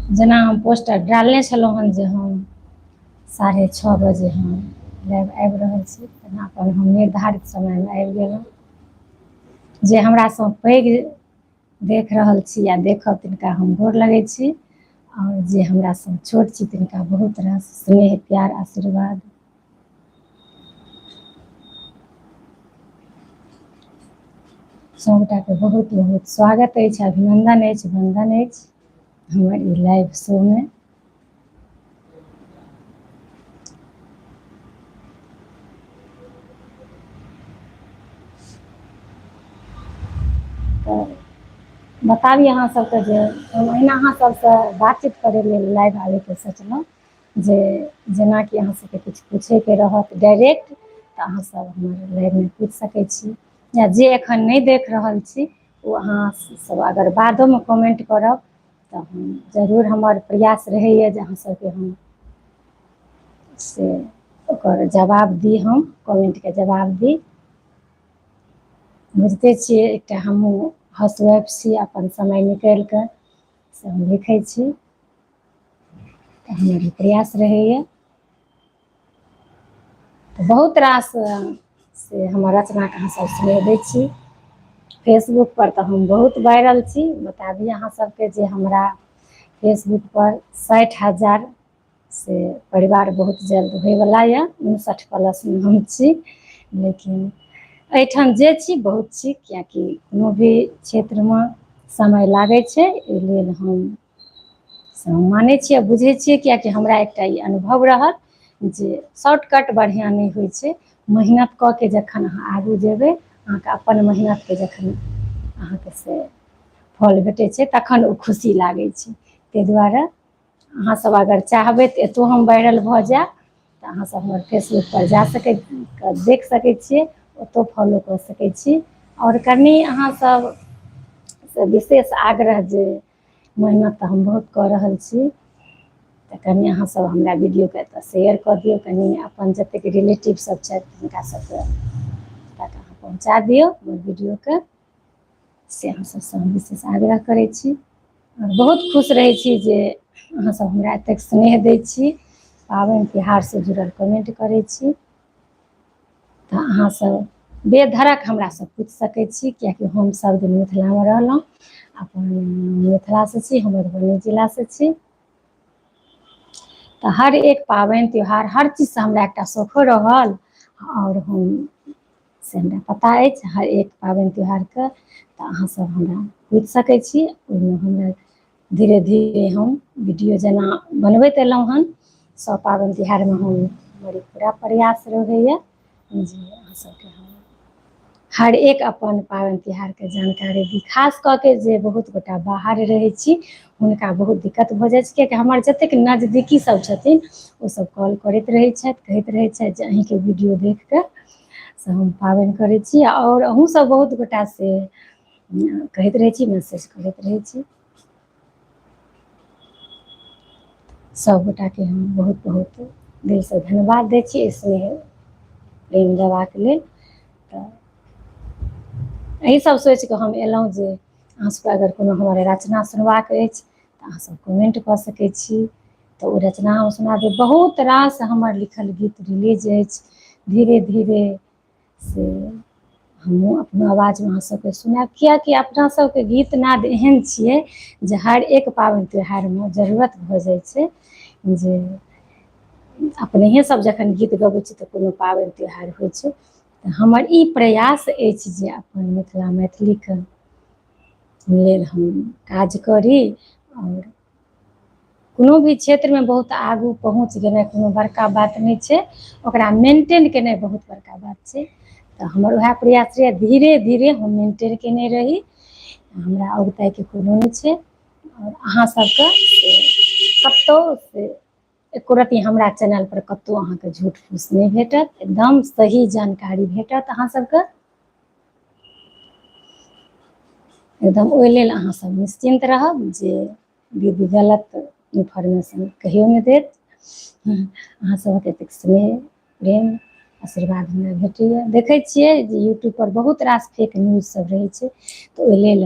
जेना हम पोस्टर डालने छलहुँ हन जे हम 6:30 बजे हम लाइव आबि रहल छी, तेना अपन हम निर्धारित समयमे आबि गेलहुँ। जे हमरासँ पैघ देख रहल छी या देखब तिनका हम गोर लगै छी, आओर जे हमरासँ छोट छी तिनका बहुत रास स्नेह प्यार आशीर्वाद। सभगोटाके बहुत बहुत स्वागत अछि, अभिनन्दन अछि, वन्दन अछि हमर ई लाइव शोमे। तऽ बताबी अहाँ सबके जे हम अहिना अहाँ सबसँ बातचीत करै लेल लाइव आबैके सोचलहुँ जे जेनाकि अहाँ सबके किछु पूछैके रहत डायरेक्ट तऽ अहाँ सब हमर लाइवमे पूछि सकै छी, या जे एखन नहि देख रहल छी ओ अहाँ सब अगर बादोमे कमेंट करब तऽ हम जरूर, हमर प्रयास रहैए जे अहाँ सबके हम से ओकर जवाब दी, हम कमेंटके जवाब दी। बुझिते छियै एकटा हमहूँ हाउस वाइफ छी, अपन समय निकालि कऽ से हम लिखै छी, तऽ हमर ई प्रयास रहैए। तऽ बहुत रास से हमर रचनाके अहाँ सब स्नेह दै छी। फेसबुक पर तऽ हम बहुत वायरल छी। बता दी अहाँ सबके जे हमरा फेसबुक पर 60,000 से परिवार बहुत जल्द होइवला यऽ, 59 प्लसमे हम छी। लेकिन एहिठाम जे छी बहुत छी, किएकि कोनो भी क्षेत्रमे समय लागै छै, एहि लेल हम से हम मानै छियै आ बुझै छियै, किएकि हमरा एकटा ई अनुभव रहल जे शॉर्टकट बढ़िआँ नहि होइ छै। मेहनत कऽ के जखन अहाँ आगू जेबै, अहाँके अपन मेहनतके जखन अहाँके से फल भेटै छै तखन ओ खुशी लागै छै। ताहि दुआरे अहाँ सब अगर चाहबै तऽ एतौ हम वायरल भऽ जायब, तऽ अहाँ सब हमर फेसबुक पर जा सकै, देख सकै छियै, ओतौ फॉलो कऽ सकै छी। आओर कनि अहाँ सब से विशेष आग्रह जे मेहनत तऽ हम बहुत कऽ रहल छी, तऽ कनि अहाँ सब हमरा वीडियोके एतऽ शेयर कऽ दियौ, कनि अपन जतेक रिलेटिव सब छथि हुनका सबके तक अहाँ पहुँचा दियौ हमर वीडियोके, से अहाँ सबसँ हम विशेष आग्रह करै छी। आओर बहुत खुश रहै छी जे अहाँ सब हमरा एतेक स्नेह दै छी, पाबनि तिहारसँ जुड़ल कमेंट करै छी। तऽ अहाँ सब बेधड़क हमरासँ पूछि सकै छी, किएकि हम सब दिन मिथिलामे रहलहुँ, अपन मिथिलासँ छी, हम मधुबनी जिलासँ छी। तऽ हर एक पाबनि त्योहार हर चीजसँ हमरा एकटा शौखो रहल, आओर हम से हमरा पता अछि हर एक पाबनि त्योहारके। तऽ अहाँ सब हमरा पूछि सकै छी, ओहिमे हमरा धीरे धीरे हम वीडियो जेना बनबैत एलहुँ हन सब पाबनि तिहारमे हम हमर ई पूरा प्रयास रहैए जे अहाँ सबके हम हर एक अपन पाबनि तिहारके जानकारी दी। खास कऽ के जे बहुत गोटा बाहर रहै छी हुनका बहुत दिक्कत भऽ जाइ छै, कियाकि हमर जतेक नजदीकी सब छथिन ओसब कॉल करैत रहै छथि, कहैत रहै छथि जे अहीँके वीडियो देख कऽ से हम पाबनि करै छी। आओर अहूँ सब बहुत गोटा से कहैत रहै छी, मैसेज करैत रहै छी। सब गोटाके हम बहुत बहुत दिलसँ धन्यवाद दै छी स्नेह प्रेम देबाक लेल। तऽ एहि सब सोचिकऽ हम एलहुँ जे अहाँ सबके अगर कोनो हमर रचना सुनबाक अछि तऽ अहाँ सब कमेंट कऽ सकै छी, तऽ ओ रचना हम सुना देब। बहुत रास हमर लिखल गीत रिलीज अछि, धीरे धीरे से हमहूँ अपना आवाजमे अहाँ सबके सुनायब, किएकि अपना सबके गीत नाद एहन छियै जे हर एक पाबनि त्योहारमे जरूरत भऽ जाइ छै जे अपनहे सब जखन गीत गबै छी तऽ कोनो पाबनि त्योहार होइ छै। तऽ हमर ई प्रयास अछि जे अपन मिथिला मैथिलीके लेल हम काज करी, आओर कोनो भी क्षेत्रमे बहुत आगू पहुँच गेनाइ कोनो बड़का बात नहि छै, ओकरा मेन्टेन केनाइ बहुत बड़का बात छै। तऽ हमर उएह प्रयास रहैए धीरे धीरे हम मेन्टेन केने रही, हमरा औगताइके कोनो नहि छै। आओर अहाँ सबके से कतहु से एको रत्ती हमरा चैनलपर कतहु अहाँके झूठ फूस नहि भेटत, एकदम सही जानकारी भेटत अहाँ सबके एकदम। ओहि लेल अहाँ सब निश्चिन्त रहब जे दीदी गलत इन्फॉर्मेशन कहियो नहि देत। अहाँ सबक एतेक स्नेह प्रेम आशीर्वाद हमरा भेटैए। देखै छियै जे यूट्यूब पर बहुत रास फेक न्यूज सब रहै छै, तऽ ओहि लेल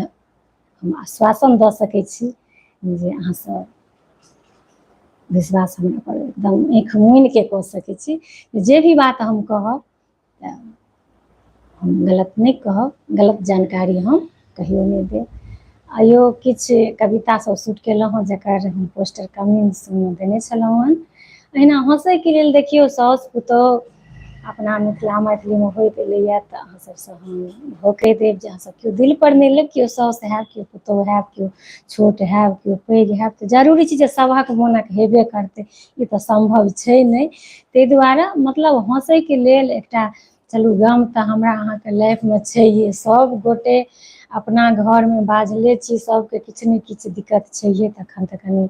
हम आश्वासन दऽ सकै छी जे अहाँ सब विश्वास हमरा पर एकदम आँखि मुनिके कऽ सकै छी। जे भी बात हम कहब तऽ हम गलत नहि कहब, गलत जानकारी हम कहियो नहि देब। आइयो किछु कविता सब शूट केलहुँ हँ, जकर हम पोस्टर कमिंग सून देने छलहुँ हँ। एहिना हँसैके लेल देखियौ, साउस पुतोहु अपना मिथिला मैथिलीमे होइत एलैए, तऽ अहाँ सबसँ हम इहो कहि देब जे अहाँ सब केओ दिलपर नहि लेब। केओ साउस हैब, केओ पुतोहु हैब, केओ छोट हैब, केओ पैघ हैब, तऽ जरूरी छै जे सभक मोनक हेबे करतै, ई तऽ सम्भव छै नहि। ताहि दुआरे मतलब हँसैके लेल एकटा चलू गम तऽ हमरा अहाँके लाइफमे छैहे, सब गोटे अपना घरमे बाझले छी, सबके किछु ने किछु दिक्कत छैहे। तखन तऽ कनि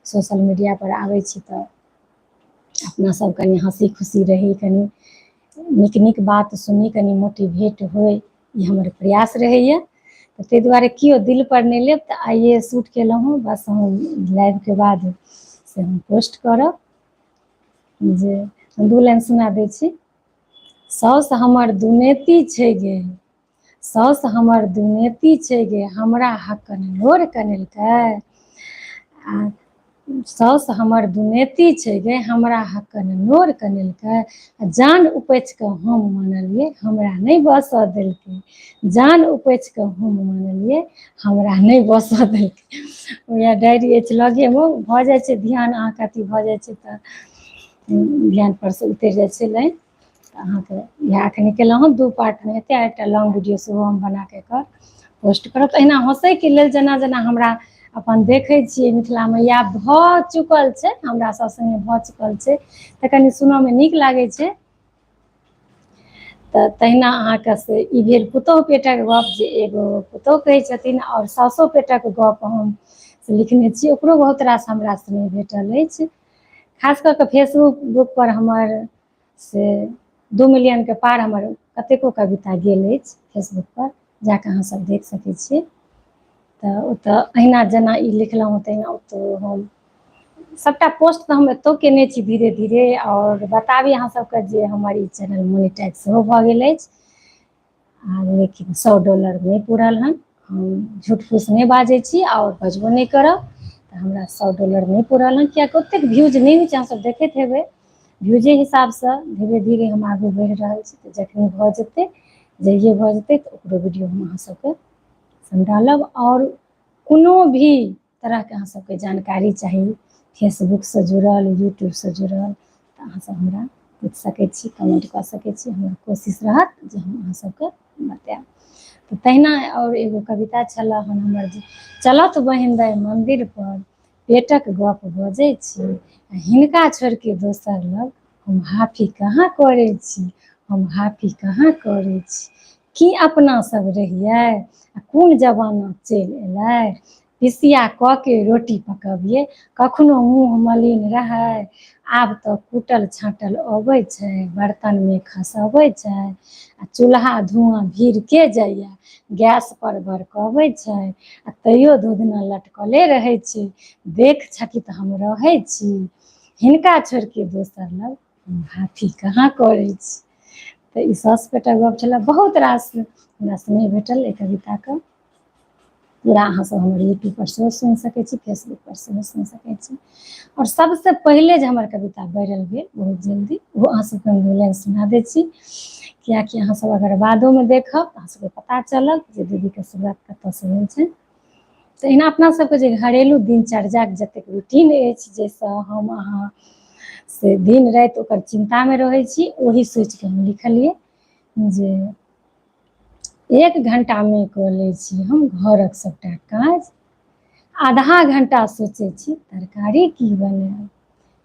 सोशल मीडिया पर आबै छी तऽ अपना सब कनि हँसी खुशी रही, कनि नीक नीक बात सुनी, कनि मोटिवेट होइ, ई हमर प्रयास रहैए। तऽ ताहि दुआरे केओ दिलपर नहि लेब। तऽ आइए शूट केलहुँ हँ, बस हम लाइवके बाद से हम पोस्ट करब। जे दू लाइन सुना दै छी। साउस हमर दुनेती छै गे, साउस हमर दुनेती छै गे, हमरा हकन नोर कनेलकै। आ साउस हमर दुनेती छै गे, हमरा हकन नोर कनेलकै। आ जान उपछि कऽ हम मानलियै, हमरा नहि बसऽ देलकै। जान उपछि कऽ हम मानलियै, हमरा नहि बसऽ देलकै। उएह डायरी अछि लगेमे, भऽ जाइ छै ध्यान अहाँके अथी भऽ जाइ छै, तऽ ध्यान पर से उतरि जाइ छै लाइन। तऽ अहाँके इएह एखन केलहुँ हँ, दू पार्टमे हेतै, आ एकटा लॉन्ग वीडियो सेहो हम बनाके एकर पोस्ट करब। तऽ एहिना हँसैके लेल जेना जेना हमरा अपन देखै छियै मिथिलामे या भऽ चुकल छै, हमरा सब सङ्गे भऽ चुकल छै, तऽ कनि सुनऽमे नीक लागै छै। तऽ तहिना अहाँके से ई भेल पुतोहु पेटक गप, जे एगो पुतोहु कहै छथिन, आओर सासो पेटक गप हम से लिखने छी। ओकरो बहुत रास हमरा स्नेह भेटल अछि, खास कऽ कऽ फेसबुक पर हमर से 2 मिलियनके पार हमर कतेको कविता गेल अछि। फेसबुक पर जाकऽ अहाँ सब देख सकै छियै। तऽ ओतऽ अहिना जेना ई लिखलहुँ तहिना ओतऽ हम सबटा पोस्ट तऽ हम एतौ केने छी धीरे धीरे। आओर बताबी अहाँ सबके जे हमर ई चैनल मोनिटाइज सेहो भऽ गेल अछि, आ लेकिन $100 नहि पूरल हन। हम झूठ फूस नहि बाजै छी आओर बजबो नहि करब। तऽ हमरा $100 नहि पूरल हन, किएकि ओतेक व्यूज नहि होइ छै। अहाँ सब देखैत हेबै, व्यूजे हिसाबसँ धीरे धीरे हम आगू बढ़ि रहल छी। तऽ जखन भऽ जेतै, जहिये भऽ जेतै, तऽ ओकरो वीडियो हम अहाँ सबके डालब। आओर कोनो भी तरहके अहाँ सबके जानकारी चाही फेसबुकसँ जुड़ल, यूट्यूबसँ जुड़ल, तऽ अहाँ सब हमरा पूछि सकै छी, कमेंट कऽ सकै छी। हमर कोशिश रहत जे हम अहाँ सबके बतायब। तऽ तहिना आओर एगो कविता छलऽ हन हमर जे चलत बहिन दाइ मन्दिर पर पेटक गप बजै छी, आ हिनका छोड़िके दोसर लग हम हाफी कहाँ करै छी, हम हाफी कहाँ करै छी। की अपना सब रहियै आ कोन जमाना चलि एलै? पिसिया कऽ के रोटी पकबियै, कखनो मुँह मलिन रहै? आब तऽ कुटल छाँटल अबै छै, बर्तनमे खसबै छै, आ चूल्हा धुआँ भीड़ के जाइए, गैस पर बरकबै छै, आ तैयो धुधना लटकले रहै छै। देख छकित हम रहै छी, हिनका छोड़िके दोसर लग हम हाफी कहाँ करै छी। तऽ ई साउस पेटक गप छलै। बहुत रास हमरा स्नेह भेटल एहि कविताके। पूरा अहाँ सब हमर यूट्यूब पर सेहो सुनि सकै छी, फेसबुक पर सेहो सुनि सकै छी। आओर सबसँ पहिले जे हमर कविता वायरल भेल बहुत जल्दी, ओहो अहाँ सबके हम दू लाइन सुना दै छी, कियाकि अहाँ सब अगर बादोमे देखब तऽ अहाँ सबके पता चलत जे दीदीके शुरुआत कतऽसँ भेल छै। तऽ एहिना अपना सबके जे घरेलू दिनचर्याके जतेक रूटीन अछि, जाहिसँ हम अहाँ से दिन राति ओकर चिन्तामे रहै छी, ओही सोचिके हम लिखलियै जे 1 घण्टामे कऽ लै छी हम घरक सबटा काज, आधा घण्टा सोचै छी तरकारी की बनायब।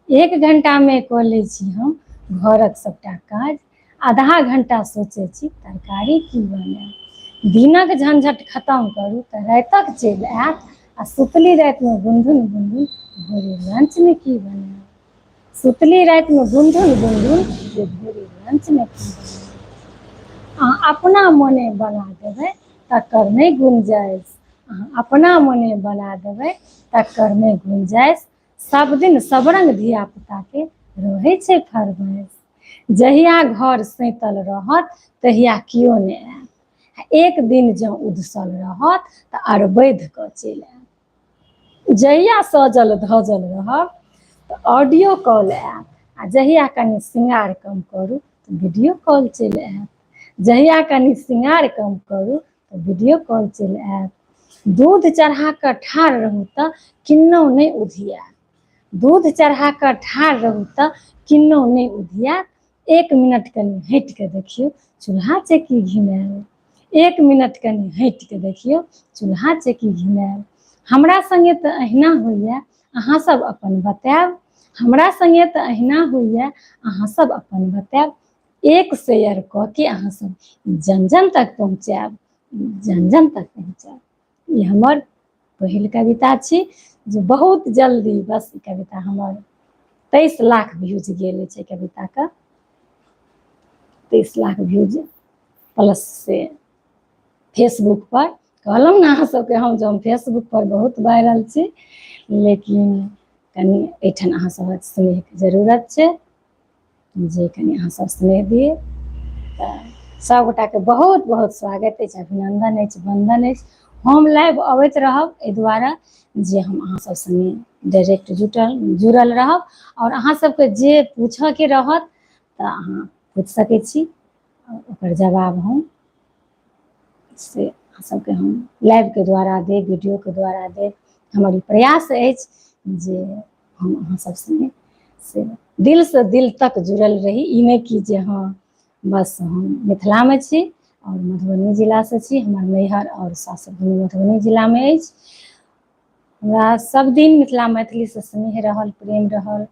1 घण्टामे कऽ लै छी हम घरक सबटा काज, आधा घण्टा सोचै छी तरकारी की बनायब। दिनक झंझट खतम करू तऽ रातिक चलि आयत, आ सुतली रातिमे गुनधुन गुनधुन भोरे लंचमे की बनायब। सुतली रातिमे गुनधुन गुनधुन जे भोरे लंचमे की बनायब। अहाँ अपना मोने बना देबै तकर नहि गुंजाइश, अहाँ अपना मोने बना देबै तकर नहि गुंजाइश। सब दिन सब रंग धिया पुताके रहै छै फरमाइश। जहिया घर सैंतल रहत तहिया केओ नहि आयत, आ एक दिन जँ उधसल रहत तऽ अरबैध कऽ चलि आयत। जहिया सजल धजल रहब तऽ ऑडियो कॉल आयत आ जहिया कनि श्रृंगार कम करू तऽ वीडियो कॉल चलि आयत। जहिया कनि श्रृंगार कम करू तऽ वीडियो कॉल चलि आयत। दूध चढ़ा कऽ ठाढ़ रहू तऽ किन्नहुँ नहि उधियायत। दूध चढ़ा कऽ ठाढ़ रहू तऽ किन्नहुँ नहि उधियायत। एक मिनट कनि हटि कऽ देखियौ चूल्हा चेकी घिनायल। एक मिनट कनि हटि कऽ देखियौ चूल्हा चेकी घिनायल। हमरा संगे तऽ अहिना होइए, अहाँ सब अपन बतायब। हमरा संगे तऽ अहिना होइए, अहाँ सब अपन बतायब। एक शेयर कऽ के अहाँ सब जन जन तक पहुँचायब, जन जन तक पहुँचायब। ई हमर पहिल कविता छी जे बहुत जल्दी बस ई कविता हमर 23 लाख व्यूज गेल अछि। एहि कविताके 23 लाख व्यूज प्लस से फेसबुक पर। कहलहुँ ने अहाँ सबके हम जे हम फेसबुक पर बहुत वायरल छी, लेकिन कनि एहिठाम अहाँ सभक स्नेहके जरूरत छै जे कनि अहाँ सब स्नेह दियै। तऽ सभगोटाके बहुत बहुत स्वागत अछि, अभिनन्दन अछि, वन्दन अछि। हम लाइव अबैत रहब एहि दुआरे जे हम अहाँ सब संगे डायरेक्ट जुटल जुड़ल रहब आओर अहाँ सबके जे पूछऽके रहत तऽ अहाँ पूछि सकै छी, ओकर जवाब हम से अहाँ सबके हम लाइवके द्वारा देब, वीडियोके द्वारा देब। हमर ई प्रयास अछि जे हम अहाँ सब संगे से दिलसँ दिल तक जुड़ल रही। ई नहि कि जे हँ बस हम मिथिलामे छी आओर मधुबनी जिलासँ छी। हमर नैहर आओर सासुर दुनू मधुबनी जिलामे अछि। हमरा सब दिन मिथिला मैथिलीसँ स्नेह रहल, प्रेम रहल,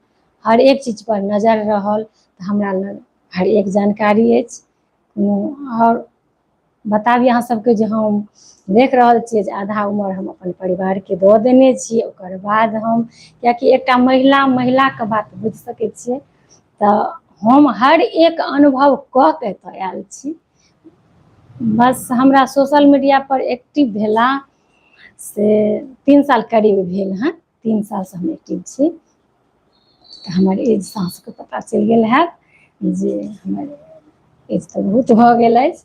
हर एक चीजपर नजर रहल, तऽ हमरा लग हर एक जानकारी अछि। कोनो आओर बताबी अहाँ सबके जे हम देख रहल छियै जे आधा उमर हम अपन परिवारके दऽ देने छी। ओकर बाद हम कियाकि एकटा महिला महिलाके बात बुझि सकै छियै, तऽ हम हर एक अनुभव कऽ के एतऽ आयल छी। बस हमरा सोशल मीडिया पर एक्टिव भेला से 3 साल करीब भेल हँ, 3 सालसँ हम एक्टिव छी। तऽ हमर एज अहाँ सबके पता चलि गेल हैत जे हमर एज तऽ बहुत भऽ गेल अछि।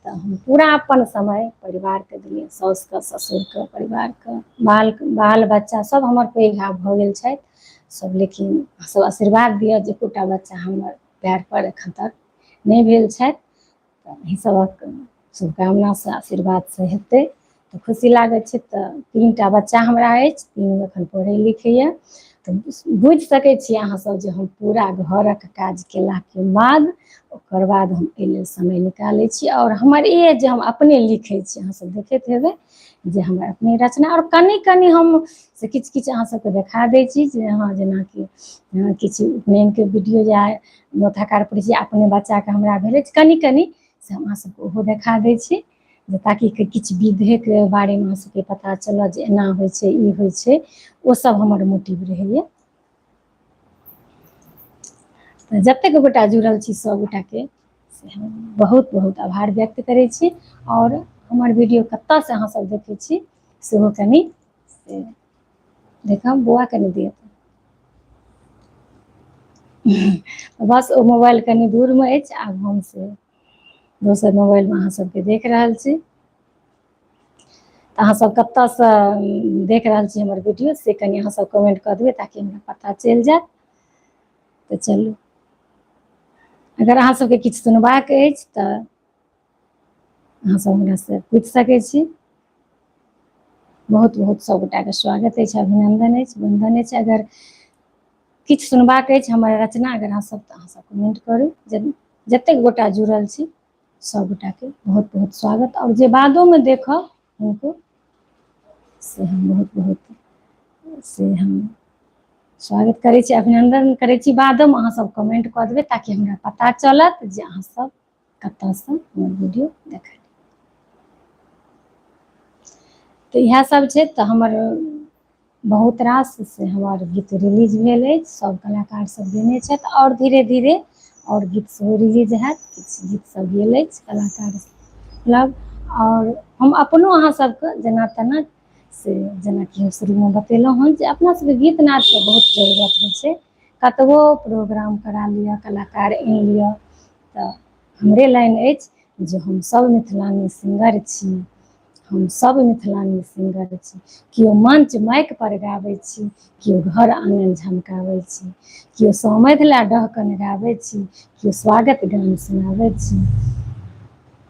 तऽ हम पूरा अपन समय परिवारके देलियै, साउसके, ससुरके, परिवारके, बाल बाल बच्चा सब हमर पैघ आब भऽ गेल छथि सब, लेकिन सब आशीर्वाद दिअ जे एकोटा बच्चा हमर पैर पर एखन तक नहि भेल छथि। तऽ एहि सबक शुभकामनासँ आशीर्वादसँ हेतै तऽ खुशी लागै छै। तऽ 3टा बच्चा हमरा अछि, तीनू एखन पढ़ै लिखैए। तऽ बुझि सकै छियै अहाँ सब जे हम पूरा घरक काज केलाके बाद ओकर बाद हम एहि लेल समय निकालै छी। आओर हमर ई अछि जे हम अपने लिखै छी, अहाँ सब देखैत हेबै जे हमर अपने रचना, आओर कनि कनि हम से किछु किछु अहाँ सबके देखा दै छी जे हँ जेनाकि किछु उपनयनके वीडियो या नोत-हकार पड़ै छै अपने बच्चाके हमरा भेल अछि, कनि कनि से हम अहाँ सबके ओहो देखा दै छी जे ताकि किछु विधेके बारेमे अहाँ सबके पता चलत जे एना होइ छै, ई होइ छै। ओ सब हमर मोटिव रहैए। तऽ जतेक गोटा जुड़ल छी सब गोटाके से हम बहुत बहुत आभार व्यक्त करै छी। आओर हमर वीडियो कतऽसँ अहाँ सब देखै छी सेहो कनि से देखब। बौआ कनि दिअ, बस ओ मोबाइल कनि दूरमे अछि, आब हम से दोसर मोबाइलमे अहाँ सबके देख रहल छी। तऽ अहाँ सब कतऽसँ देख रहल छी हमर वीडियो से कनि अहाँ सब कमेंट कऽ देबै ताकि हमरा पता चलि जायत। तऽ चलू, अगर अहाँ सबके किछु सुनबाक अछि तऽ अहाँ सब हमरा से पूछि सकै छी। बहुत बहुत सब गोटाके स्वागत अछि, अभिनंदन अछि, वंदन अछि। अगर किछु सुनबाक अछि हमर रचना अगर अहाँ सब, तऽ अहाँ सब कमेंट करू। जतेक गोटा जुड़ल छी सब गोटाके बहुत बहुत स्वागत। आओर जे बादोमे देखब हुनको से हम बहुत बहुत से हम स्वागत करै छी, अभिनंदन करै छी। बादोमे अहाँ सब कमेंट कऽ देबै ताकि हमरा पता चलत जे अहाँ सब कतऽसँ हमर वीडियो देखलियै। तऽ इएह सब छै। तऽ हमर बहुत रास से हमर गीत रिलीज भेल अछि, सब कलाकार सब देने छथि, आओर धीरे धीरे आओर गीत सेहो रिलीज हैत। किछु गीत सब गेल अछि कलाकार लग, आओर हम अपनो अहाँ सबके जेना तेना से जेनाकि हम शुरूमे बतेलहुँ हन जे अपना सबके गीत नादके बहुत जरूरत होइ छै। कतबो प्रोग्राम करा लिअ, कलाकार आनि लिअ, तऽ हमरे लाइन अछि जे हम सब मिथिलानी सिंगर छी, हम सब मिथिलानी सिंगर छी। केओ मंच माइक पर गाबै छी, केओ घर आङ्गन झमकाबै छी, केओ समधि लए डहकन गाबै छी, केओ स्वागत गान सुनाबै छी।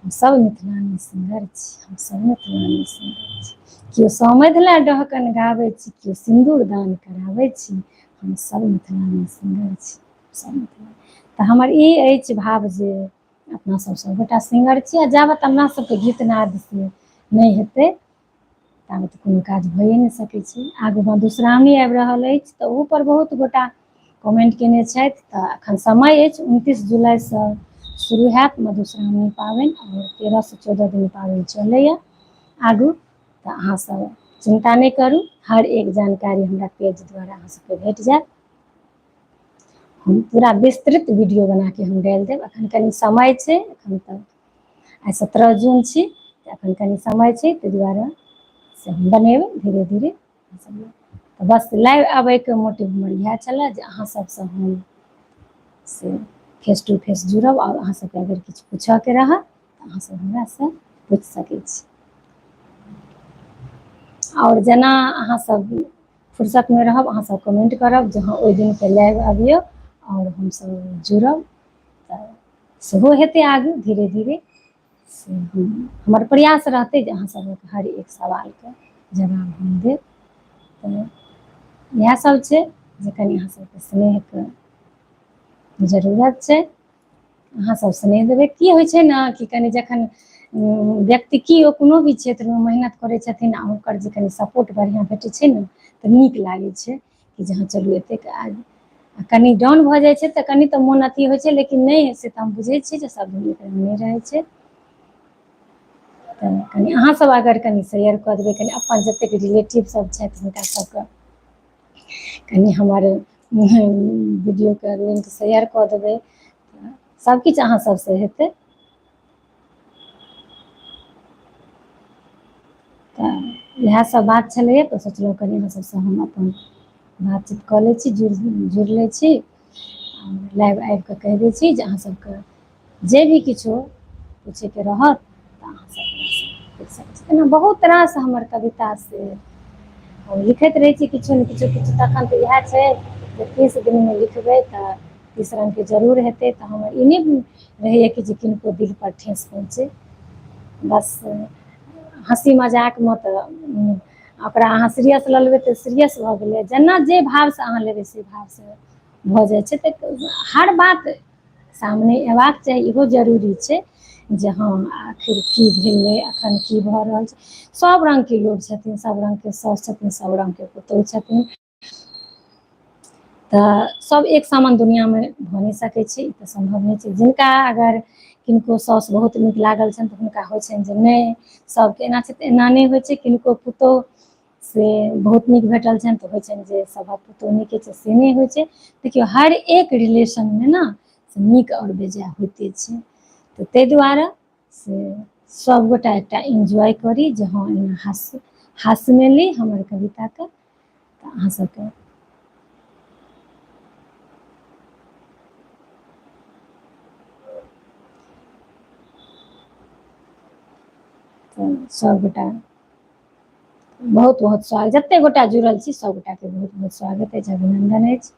हम सब मिथिलानी सिंगर छी, हम सब मिथिलानी सिंगर छी। केओ समधि लए डहकन गाबै छी, केओ सिन्दूर दान कराबै छी। हम सब मिथिलानी सिंगर छी, सब मिथिलानी। तऽ हमर ई अछि भाव जे अपना सब सबगोटा सिंगर छी, आ जाबत अपना सबके गीत नाद से नहि हेतै ताबत कोनो काज भइए नहि सकै छै। आगू मधुश्रावणी आबि रहल अछि, तऽ ओहूपर बहुत गोटा कमेंट केने छथि। तऽ एखन समय अछि, 29 जुलाइसँ शुरू हैत मधुश्रावणी पाबनि आओर 13 से 14 दिन पाबनि चलैए आगू। तऽ अहाँसभ चिन्ता नहि करू, हर एक जानकारी हमरा पेज द्वारा अहाँ सबके भेट जायत। हम पूरा विस्तृत वीडियो बना के हम डालि देब। अखन कनि समय छै, अखन तऽ आइ 17 जून छी, तऽ अखन कनि समय छै, ताहि दुआरे से हम बनेबै धीरे धीरे। तऽ बस लाइव आबैके मोटिव हमर इएह छलए जे अहाँ सबसँ हम से फेस टू फेस जुड़ब, आओर अहाँ सबके अगर किछु पूछऽके रहत तऽ अहाँ सब हमरासँ पूछि सकै छी। आओर जेना अहाँ सब फुर्सतमे रहब, अहाँ सब कमेंट करब जे हँ ओहि दिनके लाइव अबियौ आओर हमसब जुड़ब, तऽ सेहो हेतै आगू धीरे धीरे। से हम हमर प्रयास रहतै जे अहाँ सबक हर एक सवालके जवाब हम देब। तऽ इएह सब छै जे कनि अहाँ सबके स्नेहके जरूरत छै, अहाँ सब स्नेह देबै। की होइ छै ने कि कनि जखन व्यक्ति की ओ कोनो भी क्षेत्रमे मेहनत करै छथिन आ हुनकर जे कनि सपोर्ट बढ़िआँ भेटै छै ने, तऽ नीक लागै छै कि जे हँ चलू एतेक आ कनि डाउन भऽ जाइ छै तऽ कनि तऽ मोन अथी होइ छै, लेकिन नहि से तऽ हम बुझै छियै जे सब दिन नहि रहै छै। तऽ कनि अहाँ सब अगर कनि शेयर कऽ देबै, कनि अपन जतेक रिलेटिव सब छथि हुनका सबके कनि हमर वीडियोके लिंक शेयर कऽ देबै, सबकिछु अहाँ सबसँ हेतै। तऽ इएह सब बात छलैए, तऽ सोचलहुँ कनि अहाँ सबसँ हम अपन बातचीत कऽ लै छी, जुड़ि लै छी, लाइव आबि कऽ कहि दै छी जे अहाँ सबके जे भी किछो पूछैके रहत तऽ अहाँ सब हमरासँ पूछि सकै छी। एना बहुत रास हमर कविता से हम लिखैत रहै छी किछो ने किछो किछु। तखन तऽ इएह छै जे 30 दिनमे लिखबै तऽ 30 रङ्गके जरूर हेतै। तऽ हमर ई नहि रहैए कि जे किनको दिलपर ठेस पहुँचै, बस हँसी मजाकमे तऽ ओकरा अहाँ सीरियस लऽ लेबै तऽ सीरियस भऽ गेलै, जेना जे भावसँ अहाँ लेबै से भावसँ भऽ जाइ छै। तऽ हर बात सामने अयबाक चाही, इहो जरूरी छै जे हँ आखिर की भेलै, अखन की भऽ रहल छै। सब रङ्गके लोक छथिन, सब रङ्गके साउस छथिन, सब रङ्गके पुतोहु छथिन, तऽ सब एक समान दुनिआँमे भऽ नहि सकै छै, ई तऽ सम्भव नहि छै। जिनका अगर किनको साउस बहुत नीक लागल छनि तऽ हुनका होइ छनि जे नहि सबके एना छै, तऽ एना नहि होइ छै। किनको पुतोहु से बहुत नीक भेटल छनि तऽ होइ छनि जे सभक पुतोहु नीके छै, से नहि होइ छै। देखियौ हर एक रिलेशनमे ने से नीक आओर बेजाय होइते छै, तऽ ताहि दुआरे से सभगोटा एकटा एन्जॉय करी जे हँ एना हास्यमे ली हमर कविताके। तऽ अहाँ सबके तऽ सभगोटा बहुत बहुत स्वागत, जते गोटा जुड़ल छी सब गोटाके बहुत बहुत स्वागत अछि, अभिनंदन अछि।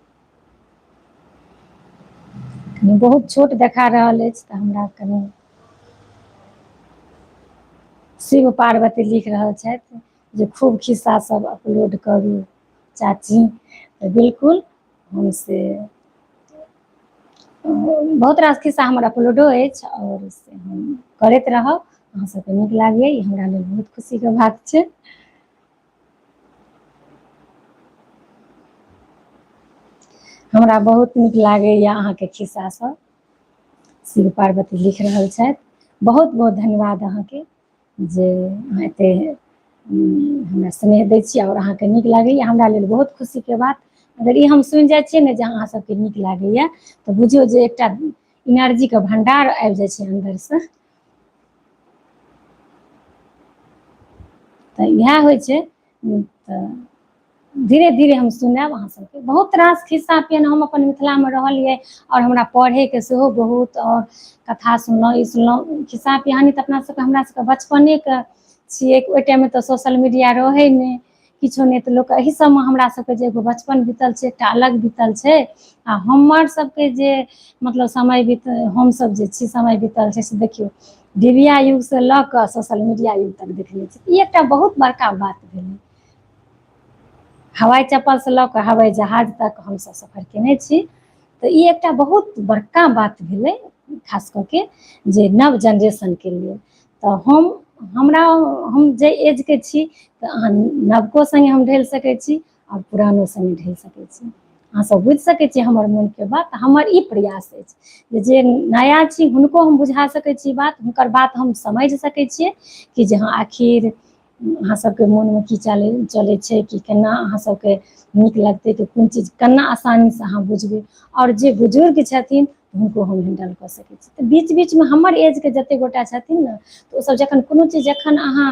कनि बहुत छोट देखा रहल अछि तऽ हमरा कनि शिव पार्वती लिख रहल छथि जे खूब खिस्सा सब अपलोड करू चाची। तऽ बिल्कुल हम से बहुत रास खिस्सा हमर अपलोडो अछि आओर से हम करैत रहब। अहाँ सबके नीक लागैए, ई हमरा लेल बहुत खुशीके बात छै। हमरा बहुत नीक लागैए अहाँके खिस्सा सब। शिव पार्वती लिख रहल छथि, बहुत बहुत धन्यवाद अहाँके जे अहाँ एते हमरा स्नेह दै छी आओर अहाँके नीक लागैए, हमरा लेल बहुत खुशीके बात। अगर ई हम सुनि जाइ छियै ने जे अहाँ सबके नीक लागैए तऽ बुझियौ जे एकटा एनर्जीके भण्डार आबि जाइ छै अन्दरसँ। तऽ इएह होइ छै। तऽ धीरे धीरे हम सुनायब अहाँ सबके बहुत रास खिस्सा पियन। हम अपन मिथिलामे रहलियै आओर हमरा पढ़ैके सेहो बहुत, आओर कथा सुनलहुँ, ई सुनलहुँ, खिस्सा पिहानी तऽ अपना सबके हमरा सबके बचपनेके छियै, ओहि टाइममे तऽ सोशल मीडिया रहै नहि, किछो नहि, तऽ लोक एहि सबमे हमरा सबके जे एगो बचपन बीतल छै, एकटा अलग बीतल छै। आ हमर सबके जे मतलब समय बीत, हमसब जे छी समय बीतल छै, से देखियौ डिबिया युगसँ लऽ कऽ सोशल मीडिया युग तक देखने छी। ई एकटा बहुत बड़का बात भेलै। हवाइ चप्पलसँ लऽ कऽ हवाइ जहाज तक हमसब सफर केने छी, तऽ ई एकटा बहुत बड़का बात भेलै, खास कऽ के जे नव जेनरेशनके लेल। तऽ हम हमरा हम जाहि एजके छी, तऽ अहाँ नवको सङ्गे हम ढलि सकै छी आओर पुरानो सङ्गे ढलि सकै छी। अहाँसभ बुझि सकै छी हमर मोनके बात। हमर ई प्रयास अछि जे जे नया छी हुनको हम बुझा सकै छी बात, हुनकर बात हम समझि सकै छियै कि जे हँ आखिर अहाँ सबके मोनमे की चलै चलै छै, कि केना अहाँ सबके नीक लगतै, कि कोन चीज केना आसानीसँ अहाँ बुझबै। आओर जे बुजुर्ग छथिन हुनको हम हैंडल कऽ सकै छी। तऽ बीच बीचमे हमर एजके जतेक गोटा छथिन ने, तऽ ओसभ जखन कोनो चीज जखन अहाँ